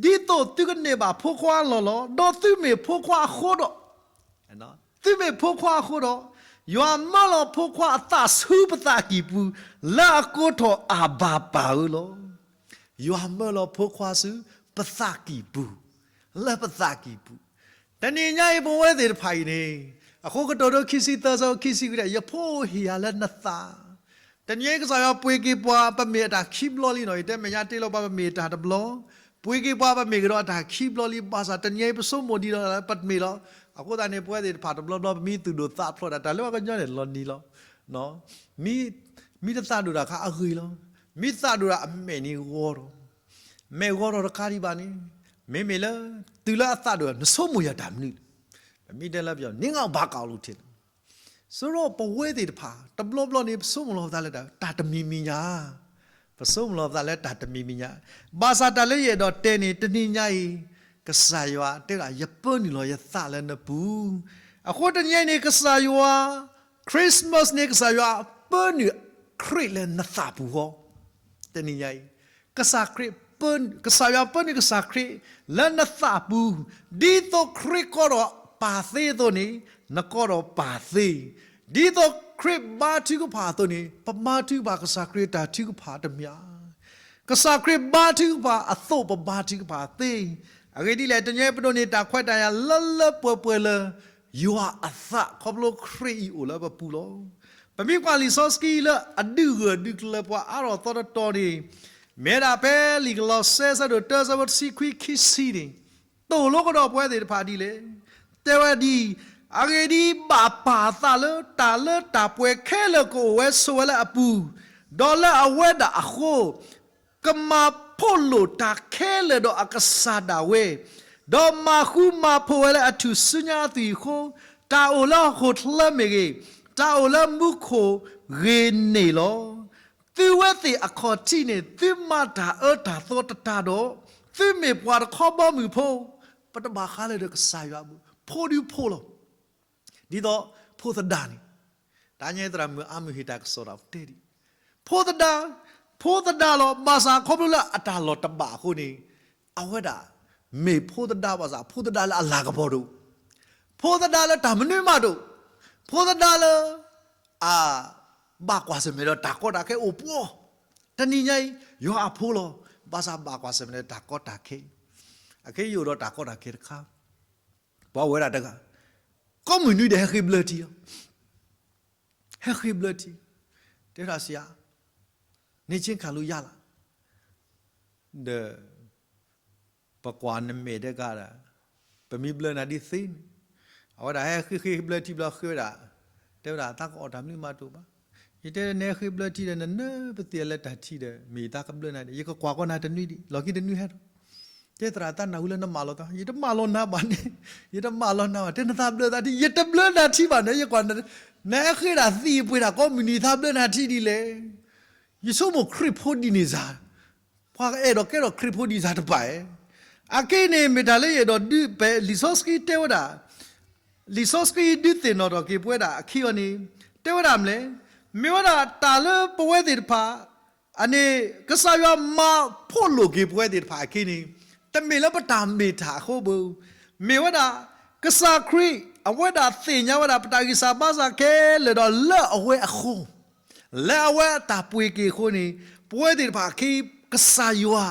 သိးသုကန့ၢ်ဘၣ်ဖိခွါအလီၢ်လီၤ. ဒီးသုမ့ၢ်ဖိခွါအဃိဒီး သုမ့ၢ်ဖိခွါအဃိဒီး, ယွၤမၢလီၤဖိခွါအသးဆူပသးကံၢ်ပူၤ, လၢအကိးထီၣ်အၤဘၤပၢ်ဧၢလီၤ. ယွၤမၢလီၤဖိခွါဆူပသးကံၢ်ပူၤ, လၢပသးကံၢ်ပူၤ. တနံၤညါအံၤပဝဲသ့ၣ်တဖၣ်အံၤန့ၣ်, အဃိကတိၤဒိခံဆံသၢဆၢခံဆံခွံန့ၣ်, ယဖိဧၢ ဟ့ၣ်ယၤလၢနသး တနံၤအံၤကစၢ်ယွၤပှ့ၤက့ၤပှၤ ပမ့ၢ်အတၢ်ခံဘျီလံနီၤ, ယတဲမဲာ်ညါတ့လီၤပှၤ ပမ့ၢ်တၢ်တဘျီ, ပှ့ၤက့ၤပှၤ ပမ့ၢ်ကဒီးအတၢ်ခံဘျီလံ. ဘၣ်ဆၣ်တနံၤအံၤပဆိကမိၣ်ဒ်ဒီးပမ့ၢ်လီၤ. အဃိသတးန့ၣ် ပဝဲသ့ၣ်တဖၣ်တဘျီဘျီ ပမ့ၢ်သူၣ်ဒိၣ်သးဖျိးဒၣ် တၢ်လၢပှၤကညီန့ၣ်လီၤနံၤလီၤ. မ့ၢ်တသးဒိၣ်တၢ်အခါအဂ့ၤလီၤ. မ့ၢ်သးဒိၣ်တၢ်အမဲာ်န့ၣ်ဂီၤထီၣ်, မဲာ်ဂီၤထီၣ်တခါဒံးဘၣ်န့ၣ်, မ့မ့ၢ်လၢ တုၤလၢအသးဒိၣ် နဆိကမိၣ်ယၤတၢ်မနုၤလဲၣ်. ပမ့ၢ်တဲလၢပယီၤ နင်းအဘၣ်ကးလိာ်ထဲလဲၣ်. ဆိုတော့ ပဝဲသ့ၣ်တဖၣ် တဘျီဘျီန့ၣ် ပဆိကမိၣ်လီၤပသးလၢတၢ်တမံၤမံၤညါ, ပဆိကမိၣ်လီၤပသးလၢတၢ်တမံၤမံၤညါ, ဘၣ်ဆၣ်တၢ်လၢယအဲၣ်ဒိးတဲန့ၣ် တနံၤညါအံၤ ကစၢ်ယွၤတဲဒၣ် ယပၢနုာ်လီၤယသးလၢနပူၤ. အဃိတနံၤညါအံၤန့ၣ် ကစၢ်ယွၤ Christmas န့ၣ် ကစၢ်ယွၤပၢနုာ်ခရံာ်လၢနသးပူၤဃီ. တနံၤညါအံၤ ကစၢ်ခရံာ်ပၢ, ကစၢ်ယွၤပၢနုာ်ကစၢ်ခရံာ်လၢနသးပူၤ, ဒ်သိးခရံာ်ကီထီၣ်ပၢ်သ့အသိးန့ၣ် နကီထီၣ်ပၢ်သ့, ဒ်သိးခရံာ်ဘါထုကဖၣ်အသိးန့ၣ် ပဘါထုကဖၣ်ကစၢ်ခရံာ်တၢ်ထုကဖၣ်တမံၤဧါ. ကစၢ်ခရံာ်ဘါထုကဖၣ်အသိး ပဘါထုကဖၣ်သ့. အဂ့ၢ်ဒ်လဲၣ်, တနံၤအံၤပဒိးန့ၢ်တၢ်ခွဲးတၢ်ယာ်လၢလၢပှဲၤပှဲၤလၢ ယွၤအသး ခီဖျိခရံာ်အံၤအိၣ်လၢပပူၤလီၤ. ပမ့ၢ်ကွၢ်လံာ်စီဆှံလၢအဒုးဂၢၢ်ဒုးကျၢၤပှၤအါထီၣ်သီတတီၤန့ၣ်, မ့ၢ်ဒၣ်ဖဲလံာ်ကလီးစဲ ဆၢဒိၣ်တၢ ဆၢဖိတဆံခွံ ခံဆံန့ၣ်, သိၣ်လိကဒီးပဝဲသ့ၣ်တဖၣ်ဒ်လဲၣ်. တဲဝဲဒ်အံၤ, အဂ့ၢ်ဒ်အံၤ, ဘၣ်ပာ်အသးလၢတၢ်လၢတၢ်ပှဲၤခဲလၢာ်ကအိၣ်ဝဲဆိးဝဲလၢအပူၤ, ဒီးလၢအဝဲဒၣ်အဃိ ကမၤဖှိၣ်လိာ်တၢ်ခဲလၢာ်ဒီးအကစၢ်ဒၣ်ဝဲ, ဒီးမၤဃူမၤဖိးဝဲလၢအထူၣ်စုညါအသွံၣ်အဃိ, တၢ်အိၣ်လၢဟီၣ်ခိၣ်ချၢမ့ၢ်ဂ့ၤ, တၢ်အိၣ်လၢမူခိၣ်ဂ့ၤန့ၣ်လီၤ. သုဝဲသ့ၣ်အခီၣ်ထံးန့ၣ် သုမၤတၢ်အၢတၢ်သီတတၢ်ဒီး, သုမ့ၢ်ပှၤတခီဘီမုၢ်ဖိ, ပတဘၣ်ဃးလၢၤဒီးကစၢ်ယွၤဘၣ်, ဖိဒုဖိလီၤ. ဒ်သိးဖိသဒါန့ၣ်, တနံၤအံၤသရၣ်မုၣ်အါမုၢ်ဟ့ၣ်တၢ်ကစီၣ်ဒီးတဲဒ်အံၤ, ဖိသဒါ, ဖိသဒါလီၤ. ဘၣ်ဆၣ်ခီဖျိလၢအတၢ်လီၤတဘၣ်အဃိန့ၣ်, အဝဲဒၣ်မ့ၢ်ဖိသဒါဘၣ်ဆၣ် ဖိသဒါလၢအလၤကပီၤတအိၣ်, ဖိသဒါလၢတၢ်မနုၤမးတအိၣ်, ဖိသဒါလၢ အဘၣ်ကွၢ်ဆၢၣ်မဲာ်ဒီးတၢ်ကီတၢ်ခဲအိၣ်ပှီၢ်. တနံၤညါအံၤ ယွၤအဖိလီၤ. ဘၣ်ဆၣ်ဘၣ်ကွၢ်ဆၢၣ်မဲာ်ဒီးတၢ်ကီတၢ်ခဲ, အခဲအံၤအိၣ်ဒီးတၢ်ကီတၢ်ခဲတခါ, ပှၤဝဲဒၣ်တဂၤ ကိးမုၢ်နွံဒဲး ဟဲဃ့ဘျၢထံလီၤ. ဟဲဃ့ဘျၢထံ, တဲဒၣ်ဆံးဧါ, န့ၢ်ဆ့ခၣ်လူၤယါလီၤ, ဒီး ပကွၢ်နမဲာ်တဂၤဒီး ပမ့ၢ်ဘျၢနၤဒ်သ့န့ၣ်, အဝဲဒၣ်ဟဲဃ့ဃ့ဘျၢထံဘျီဃ့ဝဲဒၣ်, တဲဝဲဒၣ်သးကအီၣ်တၢ်မနုၤမးတအိၣ်ဘၣ်. ယတဲနဟဲဃ့ဘျၢထံဒီး နနၢပသံလၢတၢ်ထံဒီး မ့ၢ်သးကဘျၢနၤဒီး ယကကွၢ်ကီနၤတနွံဒံး လီၢ်ခံတနွံဟဲဒီး, တဲသရၣ်သးနၢ်ဟူလၢနမၢလီၤသး, ယတမၢလီၤနၤဘၣ်န့ၣ်, ယတမၢလီၤနၤဘၣ်, တဲနသးဘျၢသးထံ ယတဘျၢနၤထံဘၣ်န့ၣ်, ယကွၢ် နဟဲဃ့ဒၣ်သံပှ့ၤတၢ်ကိးမုၢ်နံၤ သးဘျၢနၤထံဒ်လဲၣ်. ယဆိကမိၣ်ခရံာ်ဖိဒ်န့ၣ်စ့ၢ်, ပှၤကအဲၣ်ဒိးကဲထီၣ်ခရံာ်ဖိဒ်စ့ၢ်တဖၣ်ဧါ. အခဲအံၤန့ၣ် မ့ၢ်တၢ်လၢယအဲၣ်ဒိးဒုး ပလံာ်စီဆှံတဲဝဲဒၣ်, လံာ်စီဆှံဒုးသ့ၣ်နီၣ်ထီၣ်က့ၤပဝဲဒၣ်အခံအီၤန့ၣ်, တဲဝဲဒၣ်မနုၤလဲၣ်, မ့ၢ်ဝဲဒၣ်တၢ်လၢပဝဲသ့ၣ်တဖၣ် အန့ၣ် ကစၢ်ယွၤမၤဖှိၣ်လိာ်က့ၤပဝဲသ့ၣ်တဖၣ်အခံန့ၣ်, တမ့ၢ်လၢပတၢ်မ့ၢ်တၢ်အဃိဘၣ်, မ့ၢ်ဝဲဒၣ် ကစၢ်ခရံာ် အဝဲဒၣ်သ့ၣ်ညါဝဲဒၣ်ပတၢ်ဂံၢ်စၢ်ဘါစၢ်ခဲလၢာ်ဒီးလၢအဝဲအဃိ လၢအဝဲအတၢ်ပှ့ၤက့ၤအဃိန့ၣ်, ပဝဲသ့ၣ်တဖၣ်အခံ ကစၢ်ယွၤ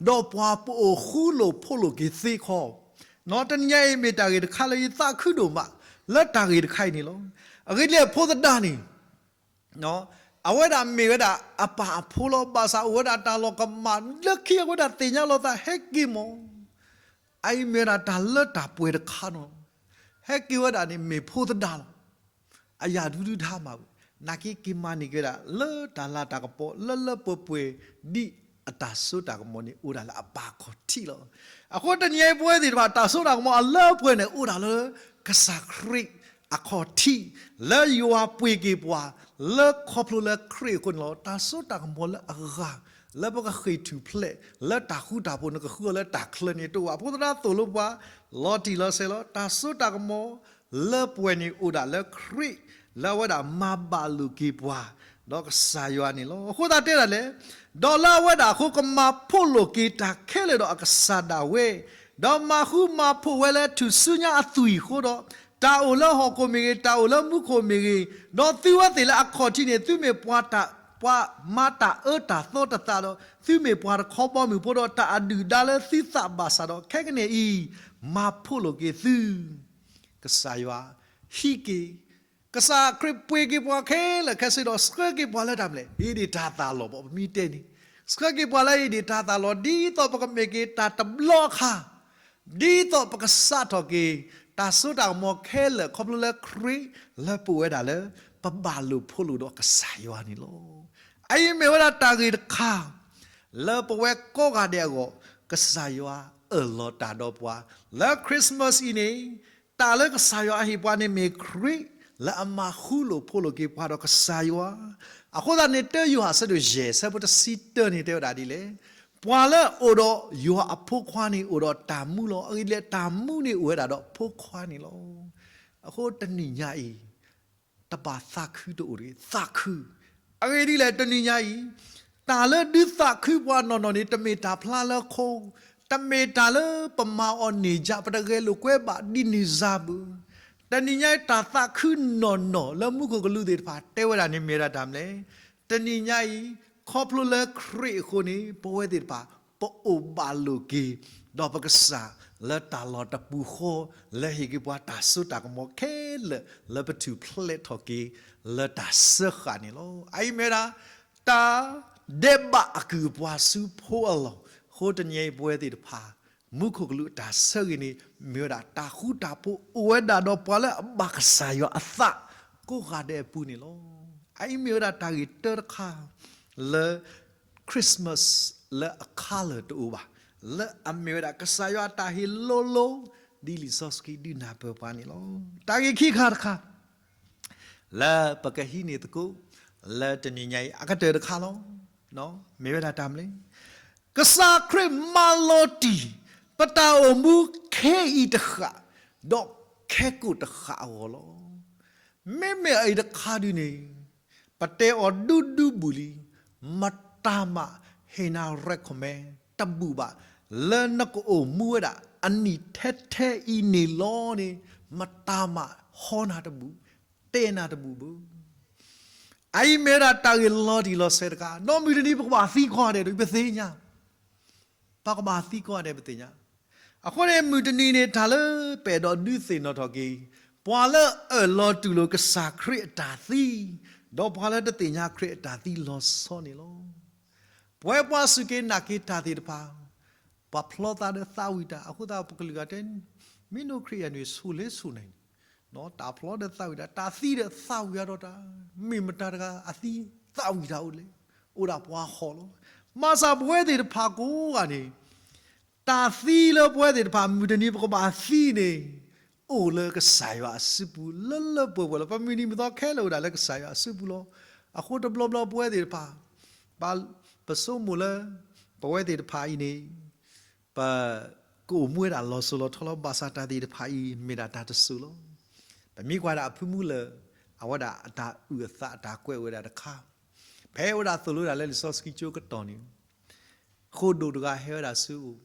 ဒီးပှၤပအိၣ်ဃူလိာ်ဖှိၣ်လိာ်က့ၤသ့ခီ, တနံၤညါအံၤမ့ၢ်တၢ်ဂ့ၢ်တခါလၢယသးခုဒိၣ်မး လၢတၢ်ဂ့ၢ်တခါအံၤန့ၣ်လီၤ. အဂ့ၢ်ဒ်လဲၣ်ဖိသဒါန့ၣ် အဝဲဒၣ်မ့ၢ်ဝဲဒၣ်အပၢ်အဖိလီၤ. ဘၣ်ဆၣ်အိၣ်ဝဲဒၣ်တၢ်လီၤကမၣ်လၢခံ အဝဲဒၣ်သ့ၣ်ညါလီၤသး ဟဲက့ၤမး, အအံၤမ့ၢ်ဝဲဒၣ်တၢ်လၢတၢ်ပှဲၤတခါနီၤ. ဟဲက့ၤဝဲဒၣ်န့ၣ် မ့ၢ်ဖိသဒါလီၤ. အယၢ်ဒုဒုဒါမးဝဲ, နာ်က့က့ၤမၤန့ၢ်က့ၤဝဲဒၣ် လၢတၢ်လၤတၢ်ကပီၤ လၢလၢပှဲၤပှဲၤ ဒ်အတၢ်စိတၢ်ကမီၤန့ၣ် အိၣ်ဒၣ်လၢအပၢ်ခီၣ်ထံးလီၤ. အဃိတနံၤအံၤပဝဲသ့ၣ်တဖၣ် တၢ်စိတၢ်ကမီၤအလၢပှဲၤန့ၣ် အိၣ်ဒၣ်လၢကစၢ်ခရံာ်အခီၣ်ထံး, လၢယွၤပှ့ၤက့ၤပှၤ လၢခီဖျိလၢခရံာ်အဃိန့ၣ်လီၤ. တၢ်စိတၢ်ကမီၤလၢအဂၤ လၢပကဃ့ၢ်ထူၣ်ဖျဲး လၢတၢ်ဃူတၢ်ဖိး နကဃုအီၤလၢတၢ်ချၢန့ၣ်တအိၣ်ဘၣ်. ဖိသဒါသိၣ်လိပှၤ လီၤတံၢ်လီၤဆဲးလီၤ. တၢ်စိတၢ်ကမီၤ လၢပှဲၤန့ၣ်အိၣ်ဒၣ်လၢခရံာ် လၢအဝဲဒၣ်မၤဘၣ်လိာ်က့ၤပှၤ ဒီးကစၢ်ယွၤန့ၣ်လီၤ. အဃိသတးတဲဒၣ်လဲၣ်, ဒီးလၢအဝဲဒၣ်အဃိ ကမၤဖှိၣ်လိာ်က့ၤတၢ်ခဲလၢာ်ဒီးအကစၢ်ဒၣ်ဝဲ, ဒီးမၤဃူမၤဖိးဝဲလၢထူၣ်စုညါအသွံၣ်အဃိဒီး, တၢ်အိၣ်လၢဟီၣ်ခိၣ်မ့ၢ်ဂ့ၤ, တၢ်အိၣ်လၢမူခိၣ်မ့ၢ်ဂ့ၤ, ဒီးသုဝဲသ့ၣ်လၢအခီၣ်ထံးန့ၣ် သုမ့ၢ်ပှၤတၢ်, ပှၤမၤတၢ်အၢတၢ်သီတသးဒီး, သုမ့ၢ်ပှၤတခီဘီမုၢ်ဖိဒီး တၢ်အဒုၣ်ဒါလၢသုသးဘၣ်ဆၣ်ဒီး, ခဲကနံၣ်အံၤ မၤဖှိၣ်လိာ်က့ၤသု ကစၢ်ယွၤဟံးက့ၤ, ကစၢ်ခရံာ်ပှ့ၤက့ၤပှၤခဲလၢာ်ခဲဆ့ဒီး ဆှၢက့ၤပှၤလၢတၢ်မနုၤလဲၣ်, ဧ့ဒ့ၣ်တၢ်သၣ်လီၤဘၣ် ပမ့ၢ်တဲန့ၣ်, ဆှၢက့ၤပှၤလၢဧ့ဒ့ၣ်တၢ်သၣ်လီၤ ဒ်သိးပကမ့ၢ်က့ၤတၢ်တဘျီအခါ, ဒ်သိးပကစးထီၣ်က့ၤ တၢ်စိတၢ်ကမီၤခဲလၢာ် ခီဖျိလၢခရံာ်လၢပဝဲဒၣ်လၢ ပဘၣ်လိာ်ဖိးလိာ်ဒီးကစၢ်ယွၤန့ၣ်လီၤ. အအံၤမ့ၢ်ဝဲဒၣ်တၢ်ဂ့ၢ်တခါ လၢပဝဲကိးဂၤဒဲးအဂီၢ် ကစၢ်ယွၤအၢၣ်လီၤတၢ်ဒီးပှၤ လၢ Christmas အံၤန့ၣ် တၢ်လၢကစၢ်ယွၤအဟ့ၣ်ပှၤန့ၣ်မ့ၢ်ခရံာ် လၢအမၤဃူလိာ်ဖိးလိာ်က့ၤပှၤဒီးကစၢ်ယွၤ, အဃိသတးန့ၣ် တၢယိၤဟၣ်အဆၢဒိၣ်ယဲၢ် အဆၢဖိတဆံတၢန့ၣ် တဲဝဲဒၣ်ဒ်လဲၣ်, ပှၤလၢအအိၣ်ဒီးယွၤအဖိခွါန့ၣ် အိၣ်ဒီးတၢ်မူလီၤ. အဂ့ၢ်ဒ်လဲၣ် တၢ်မူန့ၣ်အိၣ်ဝဲဒၣ်ဒီးဖိခွါန့ၣ်လီၤ. အဃိတနံၤညါအံၤ တဘၣ်သးခုတအိၣ်တဂ့ၤ, သးခု. အဂ့ၢ်ဒ်လဲၣ် တနံၤညါအံၤ တၢ်လၢဒုးသးခုပှၤနီၢ်နီၢ်န့ၣ် တမ့ၢ်တၢ်ဖျါလၢခိ, တမ့ၢ်တၢ်လၢပမၤအီၤန့ၢ်ယါ ပတဂဲၤလိာ်ကွဲဘၣ်ဒ်န့ၣ်စ့ၢ်ဘၣ်. တနံၤညါအံၤ တၢ်သးခုနီၢ်နီၢ်လၢမူခိၣ်ကလူးသ့ၣ်တဖၣ်တဲဝဲဒၣ်န့ၣ်မ့ၢ်ဝဲဒၣ်တၢ်မနုၤလဲၣ်. တနံၤညါအံၤ ခီဖျိလၢခရံာ်အဃိန့ၣ် ပဝဲသ့ၣ်တဖၣ် ပအိၣ်ဘၣ်လိာ်က့ၤ ဒီးပကစၢ်လၢတၢ်လီၢ်တပူၤဃီ လၢဟ့ၣ်က့ၤပှၤတၢ်စိတၢ်ကမီၤခဲလၢာ် လၢပထူၣ်ဖျဲးထီၣ်က့ၤ လၢတၢ်စၢဃာ်န့ၣ်လီၤ. အအံၤမ့ၢ်ဝဲဒၣ် တၢ်ဒဲးဘးအကုၢ်အပှၤဆူဖိအလီၢ်, အဃိတနံၤအံၤပဝဲသ့ၣ်တဖၣ် မူခိၣ်ကလူးအတၢ်ဆၢဂ့ၤန့ၣ် မ့ၢ်ဝဲဒၣ်တၢ်ဃူတၢ်ဖိးအိၣ်ဝဲဒၣ်ဒီးပှၤလၢအဘၣ်ကစၢ်ယွၤအသး ကိးဂၤဒဲးအပူၤန့ၣ်လီၤ. အအံၤမ့ၢ်ဝဲဒၣ်တၢ်ဂ့ၢ်တၢတခါ လၢ Christmas လၢအ colour တအိၣ်ဘၣ်, လၢအမ့ၢ်ဝဲဒၣ်ကစၢ်ယွၤအတၢ်ဟ့ၣ်လိၤလိၤ ဒ်လံာ်စီဆှံဒုးနၢ်ပၢၢ်ပှၤန့ၣ်လီၤ. တၢ်ဂ့ၢ်ခံခါတခါ လၢပကဟံးန့ၢ်သကိး လၢတနံၤညါအံၤ အကတၢၢ်တခါလီၤ. မ့ၢ်ဝဲဒၣ်တၢ်မနုၤလဲၣ်, ကစၢ်ခရံာ်မၤလီၤတံၢ် ပတၢ်အိၣ်မူခဲအံၤတဃၣ် ဒီးခဲကိာ်တဃၣ်အဂီၢ်လီၤ. မ့မ့ၢ်အအံၤတခါဒုန့ၣ် ပတဲအီၤဒူဒူဘူးလံ, မတၤမးဟ့ၣ်နၤ recommend တဘူၣ်ဘၣ် လၢနကအိၣ်မူဝဲဒၣ်အနံၣ်ထဲထဲအံၤန့ၣ်လီၤန့ၣ် မတၤမးဟီနၤတဘူၣ်, တဲနၤတဘူၣ်ဘၣ်. အအံၤမ့ၢ်ဝဲဒၣ်တၢ်ဂ့ၢ်လီၤတံၢ်လီၤဆဲးတခါ, ဒီးမုၢ်တနံၤပကဘၣ်သံကွၢ်ဒဲးဒီး ပသ့ၣ်ညါ, ပကဘၣ်သံကွၢ်ဒဲးပသ့ၣ်ညါ. အဃိန့ၣ် မုၢ်တနံၤန့ၣ် တၢ်လၢပအဲၣ်ဒိးဒုးသ့ၣ်နီၣ်ထီၣ်က့ၤ ပှၤလၢအအၢၣ်လီၤတူၢ်လိာ်ကစၢ်ခရံာ်အတၢ်သံ, ဒီးပှၤလၢတသ့ၣ်ညါခရံာ်အတၢ်သံလီၤဆီန့ၣ်လီၤ. ပဝဲပှၤစူၢ်က့ၤနာ်က့ၤတၢ်သ့ၣ်တဖၣ် ပှၤဖျီသးဒီးသးဝံၣ်တၢ်, အဃိသတးပကလုာ်ဂၤတဲ, မ့ၢ်နိၣ်ခရံာ်အံၤန့ၣ် ဆိၣ်လ့ဆိၣ်နၤန့ၣ်, တၢ်ဖျီဒီးသးဝံၣ်တၢ်, တၢ်သံဒီးသးဝံၣ်အါဒီးတၢ်, မ့ၢ်မတၤတဂၤအသံသးဝံၣ်တၢ်အိၣ်လဲၣ်, အိၣ်ဒၣ်ပှၤဟီၣ်လီၤ. ဘၣ်ဆၣ်ပဝဲသ့ၣ်တဖၣ်ကိးဂၤန့ၣ် တၢ်သံလၢပဝဲသ့ၣ်တဖၣ်မုၢ်တနံၤပကဘၣ်သံန့ၣ်, အိၣ်လၢကစၢ်ယွၤအစုပူၤလၢလၢပှဲၤပှဲၤလီၤ. ပမုၢ်နံၤမုၢ်သီခဲလၢာ်အိၣ်ဒၣ်လၢကစၢ်ယွၤအစုပူၤလီၤ. အဃိတဘျီဘျီပဝဲသ့ၣ်တဖၣ်, ပဆိကမိၣ်လၢ ပဝဲသ့ၣ်တဖၣ်အံၤန့ၣ် ပကအိၣ်မူဝဲဒၣ်လီၤစိၤလီၤထီလီၤ. ဘၣ်ဆၣ်တၢ်သ့ၣ်တဖၣ်အံၤမ့ၢ်ဒၣ်တၢ်တစိၤလီၤ. ပမ့ၢ်ကွၢ်ဒၣ်အဖုမူလၢာ်, အဝဲဒၣ်အတၢ်အုၣ်အသးအတၢ်ကွဲးဝဲဒၣ်တခါ, ဖဲဝဲဒၣ်သိၣ်လိဒၣ်လၢလံာ်စီဆှံကၠိကတီၢ်န့ၣ် ဃိၣ်ဒိၣ်တဂၤဟဲဝဲဒၣ်ဆူအအိၣ်,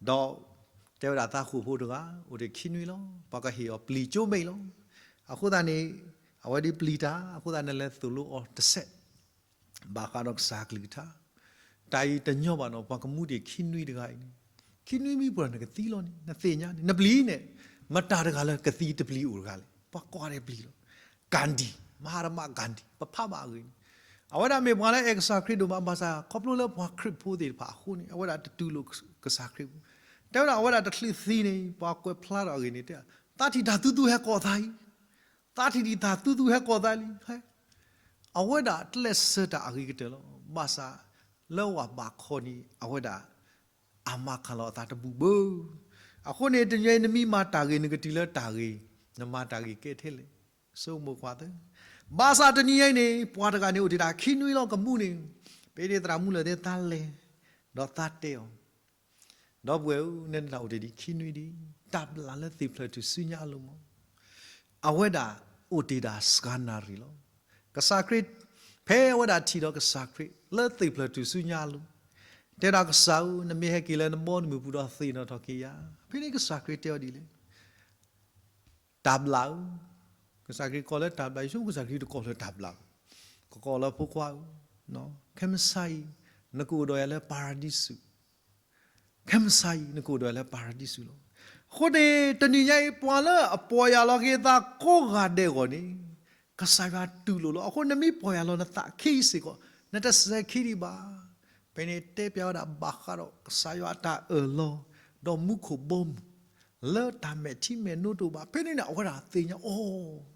ဒီးတဲဝဲဒၣ်သးဃိာ်ဖိတဂၤ, အိၣ်တ့ၢ်ခံနွံလီၤ, ပှၤကဟ့ၣ်အီၤပျံၤကၠိမ့ၢ်လီၤ. အဃိသတးန့ၣ်, အဝဲဒ်ပျံၤတၢ်, အဃိသတးန့ၣ်လဲၤသိၣ်လိအီၤတစဲး, ဘၣ်ဃးဒီးကစၢ်ကလုၢ်ကထါ, တၢ်အံၤတညီဘၣ်နီၤ, ပှၤကမူတ့ၢ်ခံနွံတဂၤအံၤန့ၣ်, ခံနွံမံပှၤနကသံလီၤန့ၣ်, နသ့ၣ်ညါန့ၣ်, နပျံၤန့ၣ်, မတၤတဂၤလၢကသံတပျံၤအိၣ်တဂၤလဲၣ်, ပှၤကိးဂၤဒဲးပျံၤလီၤ. ကၣ်ဒံၣ်, မဟါတမးကၣ်ဒံၣ်, ပဖးဘၣ်အဂ့ၢ်န့ၣ်, အဝဲဒၣ်မ့ၢ်ပှၤလၢအအဲၣ်ကစၢ်ခရံာ်ဒိၣ်မး, ဘၣ်ဆၣ်ခီဖျိလၢပှၤခရံာ်ဖိသ့ၣ်တဖၣ်အဃိန့ၣ်, အဝဲဒၣ်တတူၢ်လိာ်ကစၢ်ခရံာ်ဘၣ်. တဲဝဲဒၣ်အဝဲဒၣ်တချုးသံန့ၣ်, ပှၤကွဲးဖျါထီၣ်အဂ့ၢ်န့ၣ်, တဲ, သးထံၣ်တၢ်သူသူဟဲကိးသးအံၤ, သးထံၣ်ဒံးတၢ်သူသူဟဲကိးသးလံ. အဝဲဒၣ်ကျဲးစၢးတၢ်အဂ့ၤကတၢၢ်လီၤ. ဘၣ်ဆၣ်လၢအဝဲဘၣ်ခီန့ၣ်, အဝဲဒၣ်အမၤခးလီၤအသးတဘူၣ်ဘၣ်. အဃိန့ၣ် တနံၤအံၤနမ့ၢ်မၤတၢ်ဂ့ၤ နကတုၤလၢတၢ်ဂ့ၤ, နမၤတၢ်ဂ့ၤကဲထဲလဲၣ်, ဆိကမိၣ်ကွၢ်သၢ. ဘၣ်ဆၣ်တနံၤအံၤန့ၣ် ပှၤတဂၤန့ၣ် အိၣ်တ့ၢ်တၢ်ခံနွံလီၤကမူန့ၣ်, ဖဲန့ၣ်သရၣ်မုၣ်လၢာ်သ့ၣ်တဖၣ်လဲၤ, ဒီးသးတဲအီၤ, ဒီပုၢ်ဝဲၢ်ဧၢ, နတၢ်အိၣ်တ့ၢ်ဒံးခံနွံဒံး, တၢ်ဘျုးလၢသ့ၣ်ဖျၢၣ်ထူၣ်စုညါအလိၤမး. အဝဲဒၣ်အိၣ်တ့ၢ်ဒၣ်စှၤနၣ်ရံၣ်လီၤ. ကစၢ်ခရံာ်, ဖဲအဝဲဒၣ်ထံၣ်ဒီးကစၢ်ခရံာ်လၢသ့ၣ်ဖျၢၣ်ထူၣ်စုညါအလိၤ, တဲဒၣ်ကစၢ်ဧၢ, နမ့ၢ်ဟဲက့ၤလၢနဘီနမုၢ်ပူၤဒီးသ့ၣ်နီၣ်ထီၣ်က့ၤယၤ. ဖဲန့ၣ်ကစၢ်ခရံာ်တဲအီၤဒ်လဲၣ်. တၢ်ဘျုးဧၢ, ကစၢ်ခရံာ်ကိးလၢတၢ်ဘျုး, ယဆိကမိၣ်ကစၢ်ခရံာ်တကိးလၢတၢ်ဘျုး, ကကိးလၢဖိခွါဧၢ, ခဲမုၢ်ဆါအံၤ, နကအိၣ်ဒီးယၤလၢပၤရဒံစူၤ, ခဲမုၢ်ဆါအံၤ နကအိၣ်ဒီးယၤလၢပၤရဒံစူၤလီၤ. အဃိန့ၣ် တနံၤညါအံၤ ပှၤလၢအပီၢ်ယၢ်လီၤက့ၤသးကိးဂၤဒဲးအဂီၢ်န့ၣ်, ကစၢ်ယွၤတူၢ်လိာ်လီၤ. အဃိနမ့ၢ်ပီၢ်ယၢ်လီၤနသးခံစ့ၢ်ကီး, နတစဲးခံဒံးဘၣ်. ဖဲန့ၣ်တဲပျးဝဲဒၣ်ဘၣ်ဃးဒီးကစၢ်ယွၤအတၢ်အၢၣ်လီၤ, ဒီးမူခိၣ်ဘီမုၢ်, လၢတၢ်မဲာ်ထံမဲာ်နိတအိၣ်ဘၣ်. ဖဲန့ၣ်န့ၣ် အဝဲဒၣ်သ့ၣ်ညါအီၤ,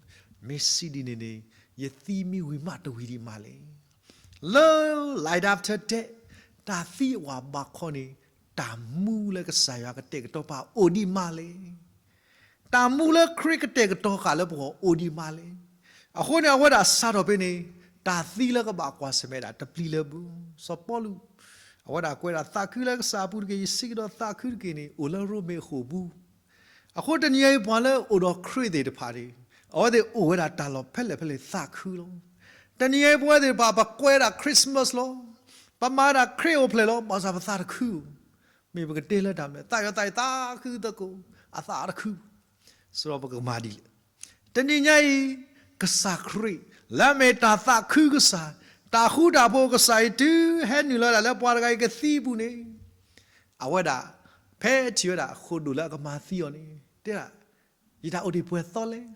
မ့ၢ်စံးဒ်န့ၣ်န့ၣ်, ယသံမ့ၢ်ဝံၤမးတဝံၤဒံးမးလဲၣ်. လၢ life after death, တၢ်သံအဝၤဘၣ်ခီန့ၣ်, တၢ်မူလၢကစၢ်ယွၤကတဲာ်ကတီၤပှၤအိၣ်ဒံးမးလဲၣ်. တၢ်မူလၢခရံာ်ကတဲာ်ကတီၤဃာ်လၢပဂီၢ်အိၣ်ဒံးမးလဲၣ်. အဃိန့ၣ် အဝဲဒၣ်စးထီၣ်ဖဲန့ၣ်, တၢ်သံလၢကဘၣ်ကွၢ်ဆၢၣ်မဲာ်ဒၣ်တပျံၤလၢၤဘၣ်. စီၤပီလူး, အဝဲဒၣ်ကွဲးဒၣ်သးခုလၢကစၢ်အပူၤတက့ၢ်, ယစံးကဒီးသးခုတက့ၢ်န့ၣ် အိၣ်လၢရိမ့ၤအခိၣ်ပူၤ. အဃိတနံၤအံၤပှၤလၢအိၣ်ဒီးခရံာ်သ့ၣ်တဖၣ်န့ၣ်, အဝဲသ့ၣ်အိၣ်ဝဲဒၣ်တၢ်လီၢ်ဖဲလဲၣ်ဖဲလဲၣ်သးခုလီၤ. တနံၤအံၤပဝဲသ့ၣ်တဖၣ် ပကွဲးဒၣ် Christmas လီၤ. ပမၤဒၣ်ခရံာ်အိၣ်ဖျဲၣ်လီၤ, ဘၣ်ဆၣ်ပသးတခု, မ့ၢ်ပကတဲလၢတၢ်မနုၤလဲၣ်, သးယီၤသးအံၤသးခုသကိး, အသးတခု, စရီပကမၤဒ်လဲၣ်. တနံၤညါအံၤ, ကစၢ်ခရံာ်, လၢအမ့ၢ်တၢ်သးခုကစၢ်, တၢ်ဃူတၢ်ဖိးကစၢ်အံၤ တုၤဟဲနုာ်လီၤဒၣ်လၢပှၤတဂၤအံၤကသံအပူၤန့ၣ်, အဝဲဒၣ်, ဖဲထံၣ်ဝဲဒၣ်ဃိၣ်ဒိၣ်လၢအကမၤသံအီၤန့ၣ်, တဲဒၣ်, ယတၢ်အိၣ်တ့ၢ်ပှဲၤသီလဲၣ်,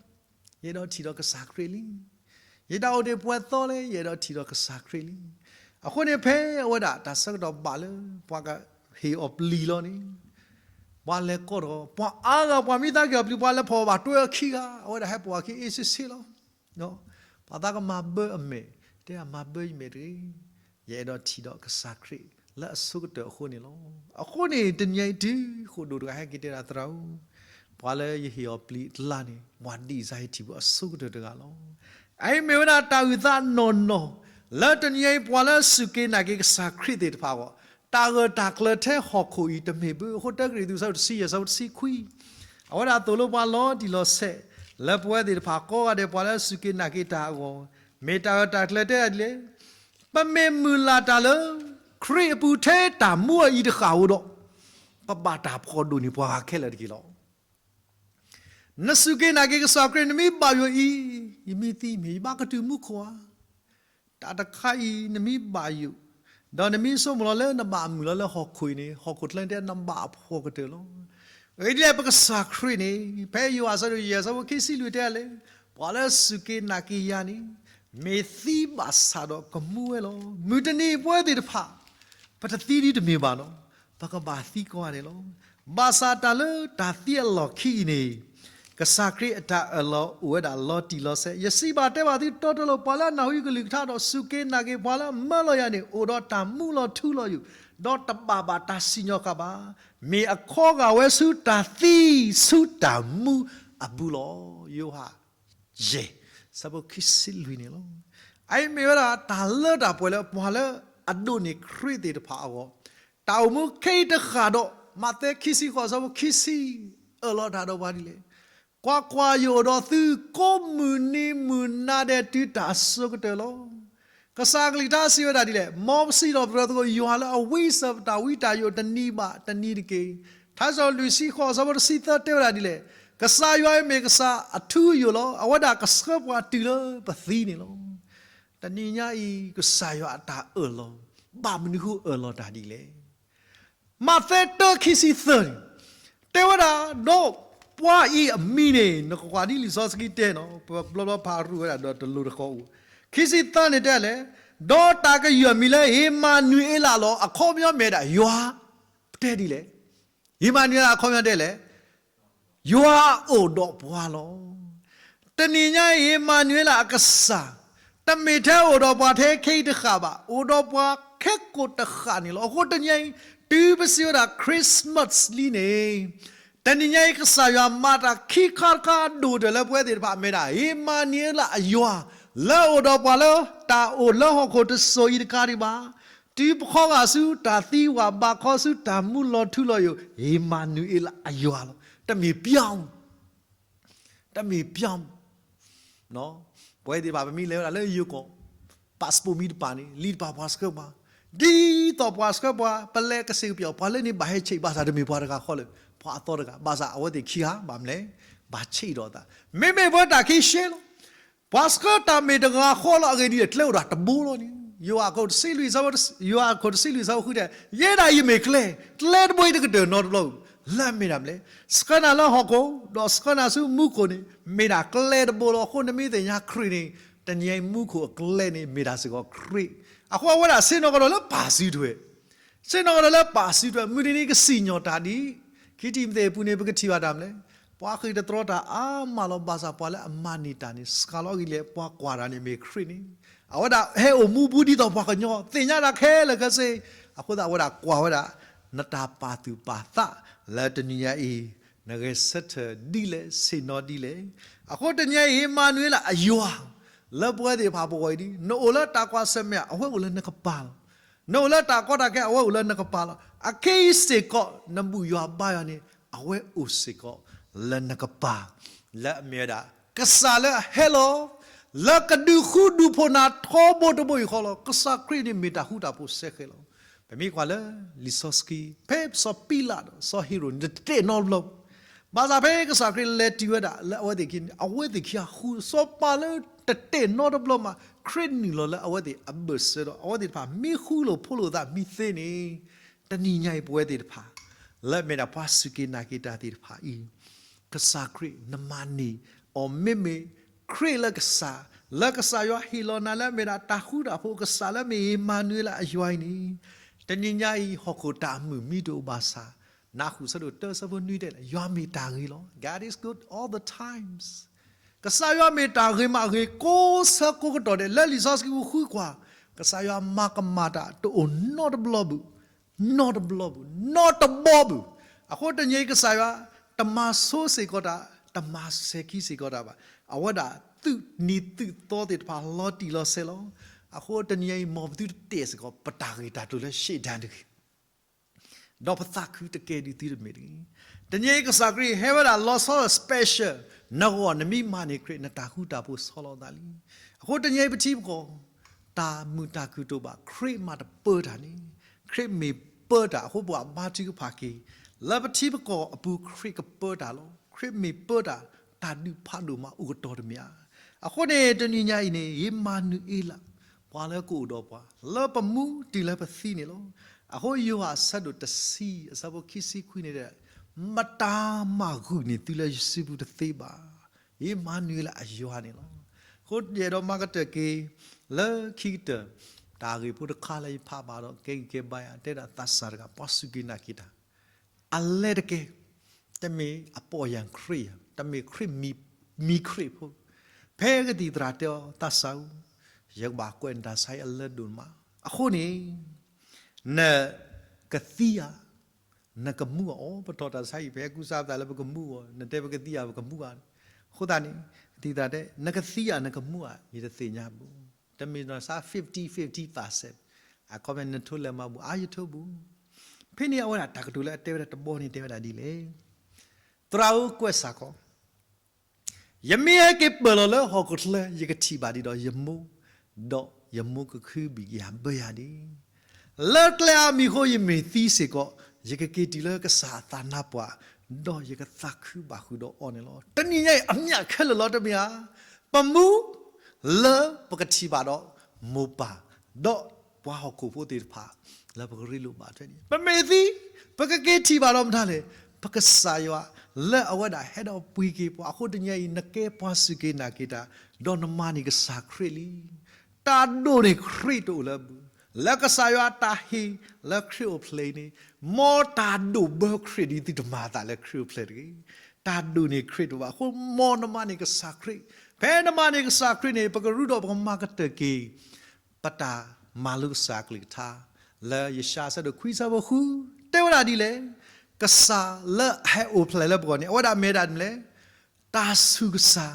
ယအဲၣ်ဒိးထံၣ်ဒီးကစၢ်ခရံာ်လံ. ယတၢ်အိၣ်တ့ၢ်ပှဲၤသီလဲၣ်, ယအဲၣ်ဒိးထံၣ်ဒီးကစၢ်ခရံာ်လံ. အဃိန့ၣ်ဖဲအဝဲဒၣ်တၢ်ဆၢကတီၢ်ဘၣ်လၢ ပှၤကဟ့ၣ်အီၤပျံၤလီၤန့ၣ်, ပှၤလဲၤကိးထီၣ်, ပှၤအါဂၤ ပှၤမ့ၢ်သးက့ၤအီၤပျံၤ ပှၤလဲၤဖီၣ်ဘၣ်တွဲအခံဂၤ, အဝဲဒၣ်ဟဲပိာ်အခံအ့ၣ်ဆ့ဆ့လီၤ. ပှၤသးကမၤဘၢအမဲာ်, တဲဒၣ်မၤဘၢယမဲာ်တဂ့ၤ, ယအဲၣ်ဒိးထံၣ်ဒီးကစၢ်ခရံာ်လၢအဆိကတၢၢ်အဃိန့ၣ်လီၤ. အဃိန့ၣ် တနံၤအံၤတုၤဃိၣ်ဒိၣ်တဂၤဟဲက့ၤတဲဒၣ်သရၣ်ဧၢ, ပှၤလၢယဟ့ၣ်အီၤပျံၤအကျါန့ၣ် ပှၤဒံးစါယထံၣ်ဘၣ်အဆိကတၢၢ်တဂၤလီၤ. အအံၤမ့ၢ်ဝဲဒၣ်တၢ်အုၣ်သးနီၢ်နီၢ်, လၢတနံၤအံၤပှၤလၢအစူၢ်က့ၤနာ်က့ၤကစၢ်ခရံာ်သ့ၣ်တဖၣ်အဂီၢ်, တၢ်ဂၢၢ်တၢ်ကျၢၤထဲဟီၣ်ခိၣ်အံၤတမ့ၢ်ဘၣ်. အဃိတၢကရံၣ်သူး အဆၢတဆံယဲၢ် အဆၢဖိတဆံခွံ, အဝဲဒၣ်သိၣ်လိပှၤလီၤတံၢ်လီၤဆဲး, လၢပဝဲသ့ၣ်တဖၣ်ကိးဂၤဒဲး ပှၤလၢအစူၢ်က့ၤနာ်က့ၤတၢ်အဂီၢ်, မ့ၢ်တၢ်ဂၢၢ်တၢ်ကျၢၤထဲဒ်လဲၣ်. ပမ့ၢ်မုၢ်လၢ်တၢ်လၢ ခရံာ်အပူၤထဲတၢ်မူအအံၤတဃၣ်ဧိၤဒီး, ပဘၣ်တၢ်ဖှီၣ်ဒိၣ်န့ၢ်ပှၤဂၤခဲလၢာ်တက့ၢ်လီၤ. နစူၢ်က့ၤနာ်က့ၤကစၢ်ခရံာ် နမ့ၢ်ဘၣ်ယိၣ်အံၤ, ယမ့ၢ်သံမ့ၢ် ယဘၣ်ကတုၤမူခိၣ်ဧါ. တၢ်တခါအံၤ နမ့ၢ်ဘၣ်ယိၣ်, ဒီးနမ့ၢ်ဆိကမိၣ်လီၤလၢနဘၣ်မုာ်လီၤလၢဟီၣ်ခိၣ်အံၤန့ၣ်, ဟီၣ်ခိၣ်ချၢန့ၣ်တဲနဘၣ်အဖှီၣ်ကတၢၢ်လီၤ. အဂ့ၢ်ဒ်လဲၣ် ပကစၢ်ခရံာ်န့ၣ်, ဖဲယိၤဟၣ်အဆၢဒိၣ်ယဲၢ် အဆၢဖိခံဆံလွံၢ်တဲလဲၣ်, ပှၤလၢစူၢ်က့ၤနာ်က့ၤယၤန့ၣ်, မ့ၢ်သံဘၣ်ဆၣ်ဒီးကမူဝဲလီၤ. မုၢ်တနံၤပဝဲသ့ၣ်တဖၣ်, ပတသံဒံးတမ့ၢ်ဘၣ်နီၤ. ပကဘၣ်သံကိးဂၤဒဲးလီၤ. ဘၣ်ဆၣ်တၢ်လၢတၢ်သံအလီၢ်ခံအံၤန့ၣ် ကစၢ်ခရံာ်အတၢ်အၢၣ်လီၤအိၣ်ဝဲဒၣ်လီၤတံၢ်လီၤဆဲး. ယစံးဘၣ်တဲဘၣ်သုတီတီလိၤ, ပှၤလၢအနၢ်ဟူယကလုၢ်ကထါဒီးစူၢ်က့ၤနာ်က့ၤပှၤလၢအမၢလီၤယၤန့ၣ် အိၣ်ဒီးတၢ်မူလီၤထူလီၤယိာ်, ဒီးတဘၣ်ဘၣ်တၢ်စံၣ်ညီၣ်ဃၣ်ဘၣ်, မ့ၢ်အခီဂာ်ဝဲဆူတၢ်သံဆူတၢ်မူအပူၤလီၤ. ယိၤဟၣ် ယဲၢ် ဆၢဖိခံဆံလွံၢ်န့ၣ်လီၤ. အအံၤမ့ၢ်ဝဲဒၣ်တၢ်လၢတၢ်ပှဲၤလၢပှၤလၢအဒိးန့ၢ်ခရံာ်သ့ၣ်တဖၣ်အဂီၢ်, တၢ်အိၣ်မူခဲအံၤတဃၣ်ဒီး မးသဲခံဆံဃိး ဆၢဖိခံဆံ အၢၣ်လီၤတၢ်ဒီးပှၤဒ်လဲၣ်. ကွၢ်ကွၢ်, ယအိၣ်ဒီးသုကိးမုၢ်နံၤမုၢ်နၤဒဲး တုၤတၢ်အစိၤကတၢၢ်လီၤ. ကစၢ်အကလုၢ်ကထါစံးဝဲဒၣ်ဒ်လဲၣ်, မ်ပစံးထီၣ်ပတြၢၤသကိး ယွၤလၢအဝံစၢၤပတၢ်ဝံတၢ်ယိးတနံၤဘၣ်တနံၤတက့ၢ်. ထါစံးထီၣ်လွံၢ်ဆံဃိး ဆၢဖိတဆံသၢတဲဝဲဒၣ်ဒ်လဲၣ်, ကစၢ်ယွၤအံၤမ့ၢ်ကစၢ်အထူအယိာ်လီၤ. အဝဲဒၣ်ကဆှၢပှၤတုၤလၢပသံန့ၣ်လီၤ. တနံၤညါအံၤ ကစၢ်ယွၤအတၢ်အၢၣ်လီၤ ဘၣ်မနုၤဃိအၢၣ်လီၤတၢ်ဒ်လဲၣ်. မးသဲတၢ ခံဆံသၢန့ၣ် တဲဝဲဒၣ်, ဒီးပှၤအံၤအမံၤန့ၣ် နကကွၢ်ဒ်လံာ်စီဆှံတဲနီၤ, ပဘျီဘျီဖးရူၢ်ဝဲဒၣ်ဒီးတလိၤတဃီအိၣ်, ခံဆံသၢန့ၣ်တဲလဲၣ်, ဒီးတၢ်ကယုၢ်အမံၤလၢ ဧ့မၤနူၤအ့လးလီၤ. အခီပညီမ့ၢ်ဒၣ်ယွၤ, တဲဒ်လဲၣ်, ဧ့မၤနူၤအ့လးအခီပညီတဲလဲၣ် ယွၤအိၣ်ဒီးပှၤလီၤ. တနံၤညါအံၤ ဧ့မၤနူၤအ့လးအကစၢ် တမ့ၢ်ထဲအိၣ်ဒီးပှၤထဲခဲအံၤတဃၣ်ဘၣ်, အိၣ်ဒီးပှၤခဲကိာ်တဃၣ်န့ၣ်လီၤ. အဃိတနံၤအံၤ တုၤပစံးဝဲဒၣ် Christmas လံန့ၣ်, တနံၤညါအံၤ ကစၢ်ယွၤမၤတၢ်ခံခါတခါဒိၣ်တၢၢ်လၢပဝဲသ့ၣ်တဖၣ် မ့ၢ်ဒၣ် ဧ့မၤနူၤအ့လးအယွၤ လၢအအိၣ်ဒီးပှၤလၢတၢ်အိၣ်လၢဟီၣ်ခိၣ်တစိၤအံၤတကးဒံးဘၣ်, တုၤပခီဂာ်ဆူတၢ်သံဝး ဘၣ်ခီဆူတၢ်မူလီၤထူလီၤယိာ်, ဧ့မၤနူၤအ့လးအယွၤလီၤ. တမ့ၢ်ပျီ တမ့ၢ်ပျီ, ပဝဲသ့ၣ်တဖၣ် ပမ့ၢ်လဲၤဝဲဒၣ်လၢယိၤကီၢ် passport မံၤတပၤန့ၣ် လံတပၤပှၤဆှၢပှၤ, ဒ်သိးပှၤဆှၢပှၤ ပလဲၤကစ့ၢ်ကပျီၤ ပှၤလၢန့ၣ်ဘၣ်ဟဲဆံး ဘၣ်ဆၣ်တမ့ၢ်ပှၤတဂၤဃီလၢၤ ပှၤအသီတဂၤ ဘၣ်ဆၣ်အဝဲသ့ၣ်ခံဂၤ ဘၣ်မနုၤလဲၣ် ဘၣ်ဆံးဒီးအသး မ့မ့ၢ်ပဝဲတၢ်ခံရှဲလီၤ. ပှၤဆှၢတၢ်မ့ၢ်တဂၤဃီလီၤ အဂ့ၢ်ဒ်လဲၣ် ကျဲအိၣ်ဒၣ်တဘိလီၤန့ၣ်, ယိၤဟၣ်ခိၣ်တဆံလွံၢ်ဆၢဖိဃုတဲ, ယဲဒၣ်အံၤမ့ၢ်ကျဲ, ကျဲတဘိအံၤတကတၢၢ်နီတဘျီ, လၢအမ့ၢ်ဒၣ်မနုၤလဲၣ်, ဆှၢနၤလၢဟီၣ်ခိၣ် ဒီးဆှၢနၤဆူမူခိၣ်န့ၣ် မ့ၢ်ဒၣ်ကျဲတဘိလီၤ. အဃိနမ့ၢ်သ့ၣ်ညါခရံာ်န့ၣ် တနံၤအံၤမူခိၣ်အကျဲန့ၣ် မ့ၢ်ဒၣ်စ့ၢ်ကီးခရံာ်, အဃိအဝဲဒၣ်ဆ့ၣ်နီၤကဒီးလၢပၢ်စုထွဲ ဆ့ၣ်နီၤကဒီးလၢပၢ်စုထွဲ မုၢ်တနံၤကစံၣ်ညီၣ်တၢ်ဒ် ခံထံၣ်မသ့ၣ်အပူၤန့ၣ် ပကထံၣ်ဘၣ်တၢ်မနုၤလဲၣ်, ပှၤဃ့ၢ်တတြီတၢ်အါမးလီၤ. ဘၣ်ဆၣ်ပှၤလၢအမၤန့ၢ်တၢ်န့ၣ် စှၤလီၤအဂ့ၢ်လံ ပှၤကွၢ်တၢ်န့ၣ်မ့ၢ်ခရံာ်န့ၣ်, အဝဲဒၣ်ဟဲအိၣ်မူပူၤဒ်သိးပှၤကညီ သ့ၣ်ညါတၢ်ခဲလၢာ်ခဲဆ့, အဃိသတးအဝဲဒၣ်ကွၢ်ဝဲဒၣ် နတၢ်ပာ်သူၣ်ပာ်သးလၢတနံၤညါအံၤ နဂဲၤဆၢထၢၣ်ဒ်လဲၣ် ဆ့ၣ်နီၤဒ်လဲၣ်. အဃိတနံၤညါအံၤ ဧ့မၤနူၤအ့လးအယွၤ လၢပဝဲသ့ၣ်တဖၣ်ပဂီၢ်အံၤဒ် နအိၣ်လၢတၢ်ကွၢ်ဆၢၣ်မဲာ် အဝဲအိၣ်လၢနကပၤလီၤ. နအိၣ်လၢတၢ်ကီတၢ်ခဲ အဝဲအိၣ်လၢနကပၤလီၤ. အခဲအံၤစ့ၢ်ကီး နဘူၣ်ယွၤဘါယွၤန့ၣ် အဝဲအိၣ်စ့ၢ်ကီးလၢနကပၤ, လၢအမ့ၢ်ဝဲဒၣ် ကစၢ်လၢအဟဲလီၤ လၢကဒုးဃူဒုးဖိးနၤထီဘိတဘိယူၢ်ဃီလီၤ. ကစၢ်ခရံာ်န့ၣ်မ့ၢ်တၢ်ဃူတၢ်ဖိးစဲဃဲးလီၤ. ပမ့ၢ်ကွၢ်လၢလံာ်စီဆှံ ဖဲစီၤပံလးဒီးစီၤဟ့ၤရိာ်န့ၣ် တတဲာ်နီတဘျီ ဘၣ်ဆၣ်ဖဲကစၢ်ခရံာ်လဲၤတုၤဝဲဒၣ်လၢအဝဲသ့ၣ်ခံန့ၣ် အဝဲသ့ၣ်ခံဂၤဃူ စီၤပၤလၢတတဲာ်နီတဘျီမး ခရံာ်နုာ်လီၤလၢအဝဲသ့ၣ်အဘၢၣ်စၢၤဒီး အဝဲသ့ၣ်တဖၣ်မ့ၢ်ဃူလိာ်ဖိးလိာ်သးမ့ၢ်သ့န့ၣ် တနံၤညါအံၤပဝဲသ့ၣ်တဖၣ် လၢအမ့ၢ်ဒၣ်ပှၤစူၢ်က့ၤနာ်က့ၤတၢ်သ့ၣ်တဖၣ်အံၤ ကစၢ်ခရံာ်နမၤန့ၢ်အီၤမ့မ့ၢ် ခရံာ်လၢကစၢ် လၢကစၢ်ယွၤဟ့ၣ်လီၤနၤလၢအမ့ၢ်ဒၣ်တၢ်ဃူတၢ်ဖိး ကစၢ်လၢမ့ၢ်ဧ့မၤနူၤအ့လးအယွၤအံၤန့ၣ် တနံၤညါအံၤ ဟီၣ်ခိၣ်တၢ်အမုာ်မ့ၢ်တအိၣ်ဘၣ်ဆၣ် နၢ်ဟူဆၢဒိၣ်တၢ ဆၢဖိနွံတဲလၢ ယွၤမ့ၢ်တၢ်ဂ့ၤလီၤ. God is good all the times. ကစၢ်ယွၤမ့ၢ်တၢ်ဂ့ၤမးဂ့ၤ ကိးဆၢကိးကတီၢ်ဒဲး လၢလံာ်စီဆှံပူၤဃုကွၢ် ကစၢ်ယွၤမၤကမၣ်တၢ်တအိၣ်နီတဘျီဘၣ်, နီတဘျီဘၣ်, နီတဘီဘၣ်. အဃိတနံၤအံၤကစၢ်ယွၤ တမၤဆိစ့ၢ်ကီးတၢ်, တမၤစဲၤခံစ့ၢ်ကီးတၢ်ဘၣ်. အဝဲဒၣ်သုးနံၤသုးသီသ့ၣ်တဖၣ်လီၤတံၢ်လီၤဆဲးလီၤ. အဃိတနံၤအံၤ မ်ပသုတတဲာ်စ့ၢ်ကီး ပတၢ်ဂ့ၢ်တၢ်ကျိၤလၢ Satan တဂ့ၤ ဒီးပသးခုတကဲဒုးသုတမ့ၢ်တဂ့ၤ. တနံၤအံၤကစၢ်ခရံာ်ဟဲဝဲဒၣ်လီၤဆီ special နဂီၢ် နမ့ၢ်မၤန့ၢ်ခရံာ် နတၢ်ဃူတၢ်ဖိးဆီလီၤသးလံ. အဃိတနံၤအံၤပထံပကီၢ် တၢ်မုာ်တၢ်ခုၣ်တအိၣ်ဘၣ် ခရံာ်မးတပၢတၢ်န့ၣ်, ခရံာ်မ့ၢ်ပၢတၢ် အဃိပှၤဘါထုကဖၣ်က့ၤ လၢပထံပကီၢ်အပူၤ ခရံာ်ကပၢတၢ်လီၤ. ခရံာ်မ့ၢ်ပၢတၢ် တၢ်ဒုးဖးဒိၣ်မးအိၣ်ကတီၢ်တမံၤဧါ. အဃိန့ၣ် တနံၤညါအံၤန့ၣ် ဧ့မၤနူၤအ့လး ပှၤလၢကအိၣ်ဒီးပှၤ လၢပမူတုၤလၢပသံန့ၣ်လီၤ. အဃိယိၤဟၣ်အဆၢဒိၣ်တဆံ အဆၢဖိခံဆံခွံန့ၣ် မတၤမၤဂုာ်န့ၢ်သုလၢယစုပူၤတသ့ဘၣ်. ဧ့မၤနူၤအ့လးအယွၤန့ၣ်လီၤ. အဃိယအဲၣ်ဒိးမၤကတၢၢ်က့ၤ လၢခံကတၢၢ် တၢ်ဂ့ၢ်ဖိတခါလၢယဖးဘၣ်ဒီး ကဲဂံၢ်ကဲဘါယၤ တဲဒၣ်သးစၢ်တဂၤ ပှၤစူၢ်က့ၤနာ်က့ၤတၢ် အလဲၤတက့ၢ်, တမ့ၢ်အပီၢ်ယၢ်ခရံာ်ဧါ, တမ့ၢ်ခရံာ်မံၤခရံာ်ဖိ, ဖဲကသံၣ်သရၣ်တဲအီၤ သးစၢ်ဧၢ, ယကဘၣ်ကွဲးနတၢ်ဆါအံၤအလၢဒိၣ်မး, အဃိန့ၣ် နကသံဧါ, နကမူဧါ, အိ ပတီၢ်တၢ်ဆါအံၤ ပဟဲကူစါပသးလၢပကမူဧါ, နတဲပကသံဧါ ပကမူဧါ, အဃိသတးန့ၣ် ကသံၣ်သရၣ်တဲ နကသံဧါ နကမူဧါ ယတသ့ၣ်ညါဘူး, တမ့ၢ်နီၢ်ဆါ fifty fifty percent, အခီပညီနထိလဲၤမၤဘူး အါယထိဘူး, ဖဲန့ၣ်အဝဲဒၣ်တၢ်ကတိၤလၢအတဲဝဲဒၣ်တဘီန့ၣ်တဲဝဲဒၣ်ဒ်လဲၣ်, သရၣ်ဧၢကွဲးစ့ၢ်ကီး ယမ့ၢ်ဟဲက့ၤပၢၢ်လီၤလၢဟီၣ်ခိၣ်ချၢ ယကထံၣ်ဘၣ်ဒံးဒီးယမိၢ်, ဒီးယမိၢ်ကခုဘံၣ်ယၤဘၢယၤဒံး, လၢကျဲအါမံၤအဃိ ယမ့ၢ်သံစ့ၢ်ကီး ယကက့ၤတုၤလၢကစၢ်အသးနါပှၢ်, ဒီးယကသးခုဘၣ်ဃုာ်ဒီးအီၤန့ၣ်လီၤ. တနံၤညါအံၤအမျၢ်ခဲလၢာ်လီၤ တမ့ၢ်ဧါ, ပမူလၢပကထံၣ်ဘၣ်ဒီးမိၢ်ပၢ်, ဒီးပှၤဟီၣ်ခိၣ်ဖိသ့ၣ်တဖၣ် လၢပကရ့လိာ်ဘၣ်ထွဲန့ၣ် ပမ့ၢ်သံ ပကက့ၤထံၣ်ဘၣ်ဒီးမတၤလဲၣ်, ပကစၢ်ယွၤလၢအဝဲဒၣ်ဟဲဒီးပှ့ၤက့ၤပှၤအဃိ တနံၤညါအံၤ နကဲပှၤစူၢ်က့ၤနာ်က့ၤတၢ်, ဒီးနမၤန့ၢ်ကစၢ်ခရံာ်လံ. တၢ်ဒိၣ်န့ၢ်ခရံာ်တအိၣ်လၢအပူၤ, လၢကစၢ်ယွၤတၢ်ဟ့ၣ်လၢခရံာ်အိၣ်ဖျဲၣ်အံၤန့ၣ်, မ်တၢ်ဒိၣ်ဘၢခရံာ်ဒ်သုတမၤအသးလၢခရံာ်အိၣ်ဖျဲၣ်တဂ့ၤ. တၢ်ဒိၣ်န့ၢ်ခရံာ်တအိၣ်ဘၣ်အဃိ မ်နမၤန့ၢ်ကစၢ်ခရံာ်, ဖဲနမၤန့ၢ်ကစၢ်ခရံာ်န့ၣ် ပကရူးဒီးပကမၤကတၢၢ်က့ၤ ပတၢ်မၤလိကစၢ်အကလုၢ်ကထါ, လၢယၡါယၤအဆၢဒိၣ်ခွံဆၢဖိဃု တဲဝဲဒၣ်ဒ်လဲၣ်, ကစၢ်လၢအဟဲအိၣ်ဖျဲၣ်လၢပဂီၢ်န့ၣ် အဝဲဒၣ်မ့ၢ်ဒၣ်မနုၤလဲၣ်, တၢ်ဆူၣ်ကစၢ်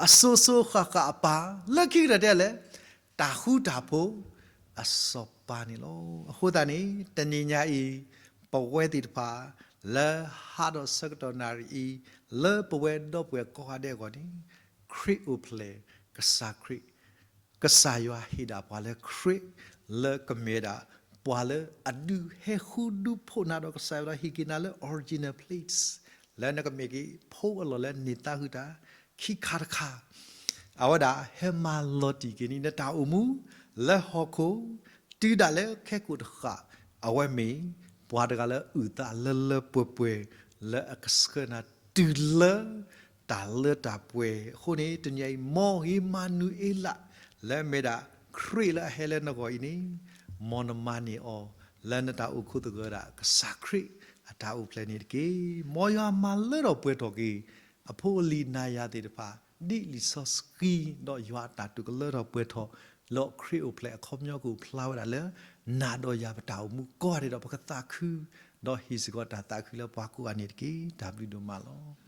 အစိၤစိၤဃၣ်ဃၣ်အပၢ်, လၢခံကတၢၢ်တဲလဲၣ်, တၢ်ဃူတၢ်ဖိးအစီၤပၤန့ၣ်လီၤ. အဃိသတးန့ၣ် တနံၤညါအံၤ ပဝဲသ့ၣ်တဖၣ် လၢဟးဒီးဆၢကတီၢ်နၣ်ရံၣ်အံၤ လၢပဝဲဒီပုၢ်ဝဲၢ်ကိးဂၤဒဲးအဂီၢ်န့ၣ် ခရံာ်အိၣ်ဖျဲၣ် ကစၢ်ခရံာ် ကစၢ်ယွၤဟ့ၣ်ဒၣ်ပှၤလၢခရံာ် လၢကမ့ၢ်ဒၣ် ပှၤလၢအဒုးဟဲဃုဒုးဖှိၣ်နၤဒီးကစၢ်ယွၤဒီးဟ့ၣ်က့ၤနၤလၢ original place လၢနကမ့ၢ်က့ၤဖိအလီၢ်လၢန့ၢ်သးဃုာ်တၢ်, ခံခါတခါ အဝဲဒၣ်ဟဲမၤလီၤတံၢ်က့ၤန့ၣ် နတၢ်အိၣ်မူ လၢဟီၣ်ခိၣ် တုၤဒၣ်လဲာ်ခဲကိာ်တဃၣ်, အဝဲမ့ၢ် ပှၤတဂၤလၢအုၣ်သးလၢလၢပှဲၤပှဲၤ လၢအကဆှၢနၤတုၤလၢ တၢ်လၢတၢ်ပှဲၤအဃိန့ၣ် တနံၤအံၤ မ်ဧ့မၤနူၤအ့လး လၢအမ့ၢ်ဒၣ်ခရံာ်လၢအဟဲလၢနဂီၢ်အံၤန့ၣ် မ်နမၤန့ၢ်အီၤ လၢနတၢ်အိၣ်ခိးသဂၢၢ်ဒၣ် ကစၢ်ခရံာ်အတၢ်အိၣ်ဖျဲၣ်န့ၣ်တက့ၢ်. မ်ယွၤမၤလၢထီၣ်ပှဲၤထီၣ်က့ၤ အဖိအလံၤနၤယၤသ့ၣ်တဖၣ် ဒ်လံာ်စီဆှံ ဒီးယွၤအတၢ်တိာ်ကလၢထီၣ်ပှဲၤထီၣ် ဒီးခရံာ်အိၣ်ဖျဲၣ်အခီပညီကအိၣ်ဖျါဝဲဒၣ်လၢ နၤဒီးယၤပတၢ်အိၣ်မူကိးဂၤဒဲးဒီး ပကသးခု ဒီးဟ့ၣ်စ့ၢ်ကီးတၢ်သးခုလၢပှၤကိးဂၤန့ၣ်တက့ၢ်. တၢ်ဘျုးဒိၣ်မးလီၤ.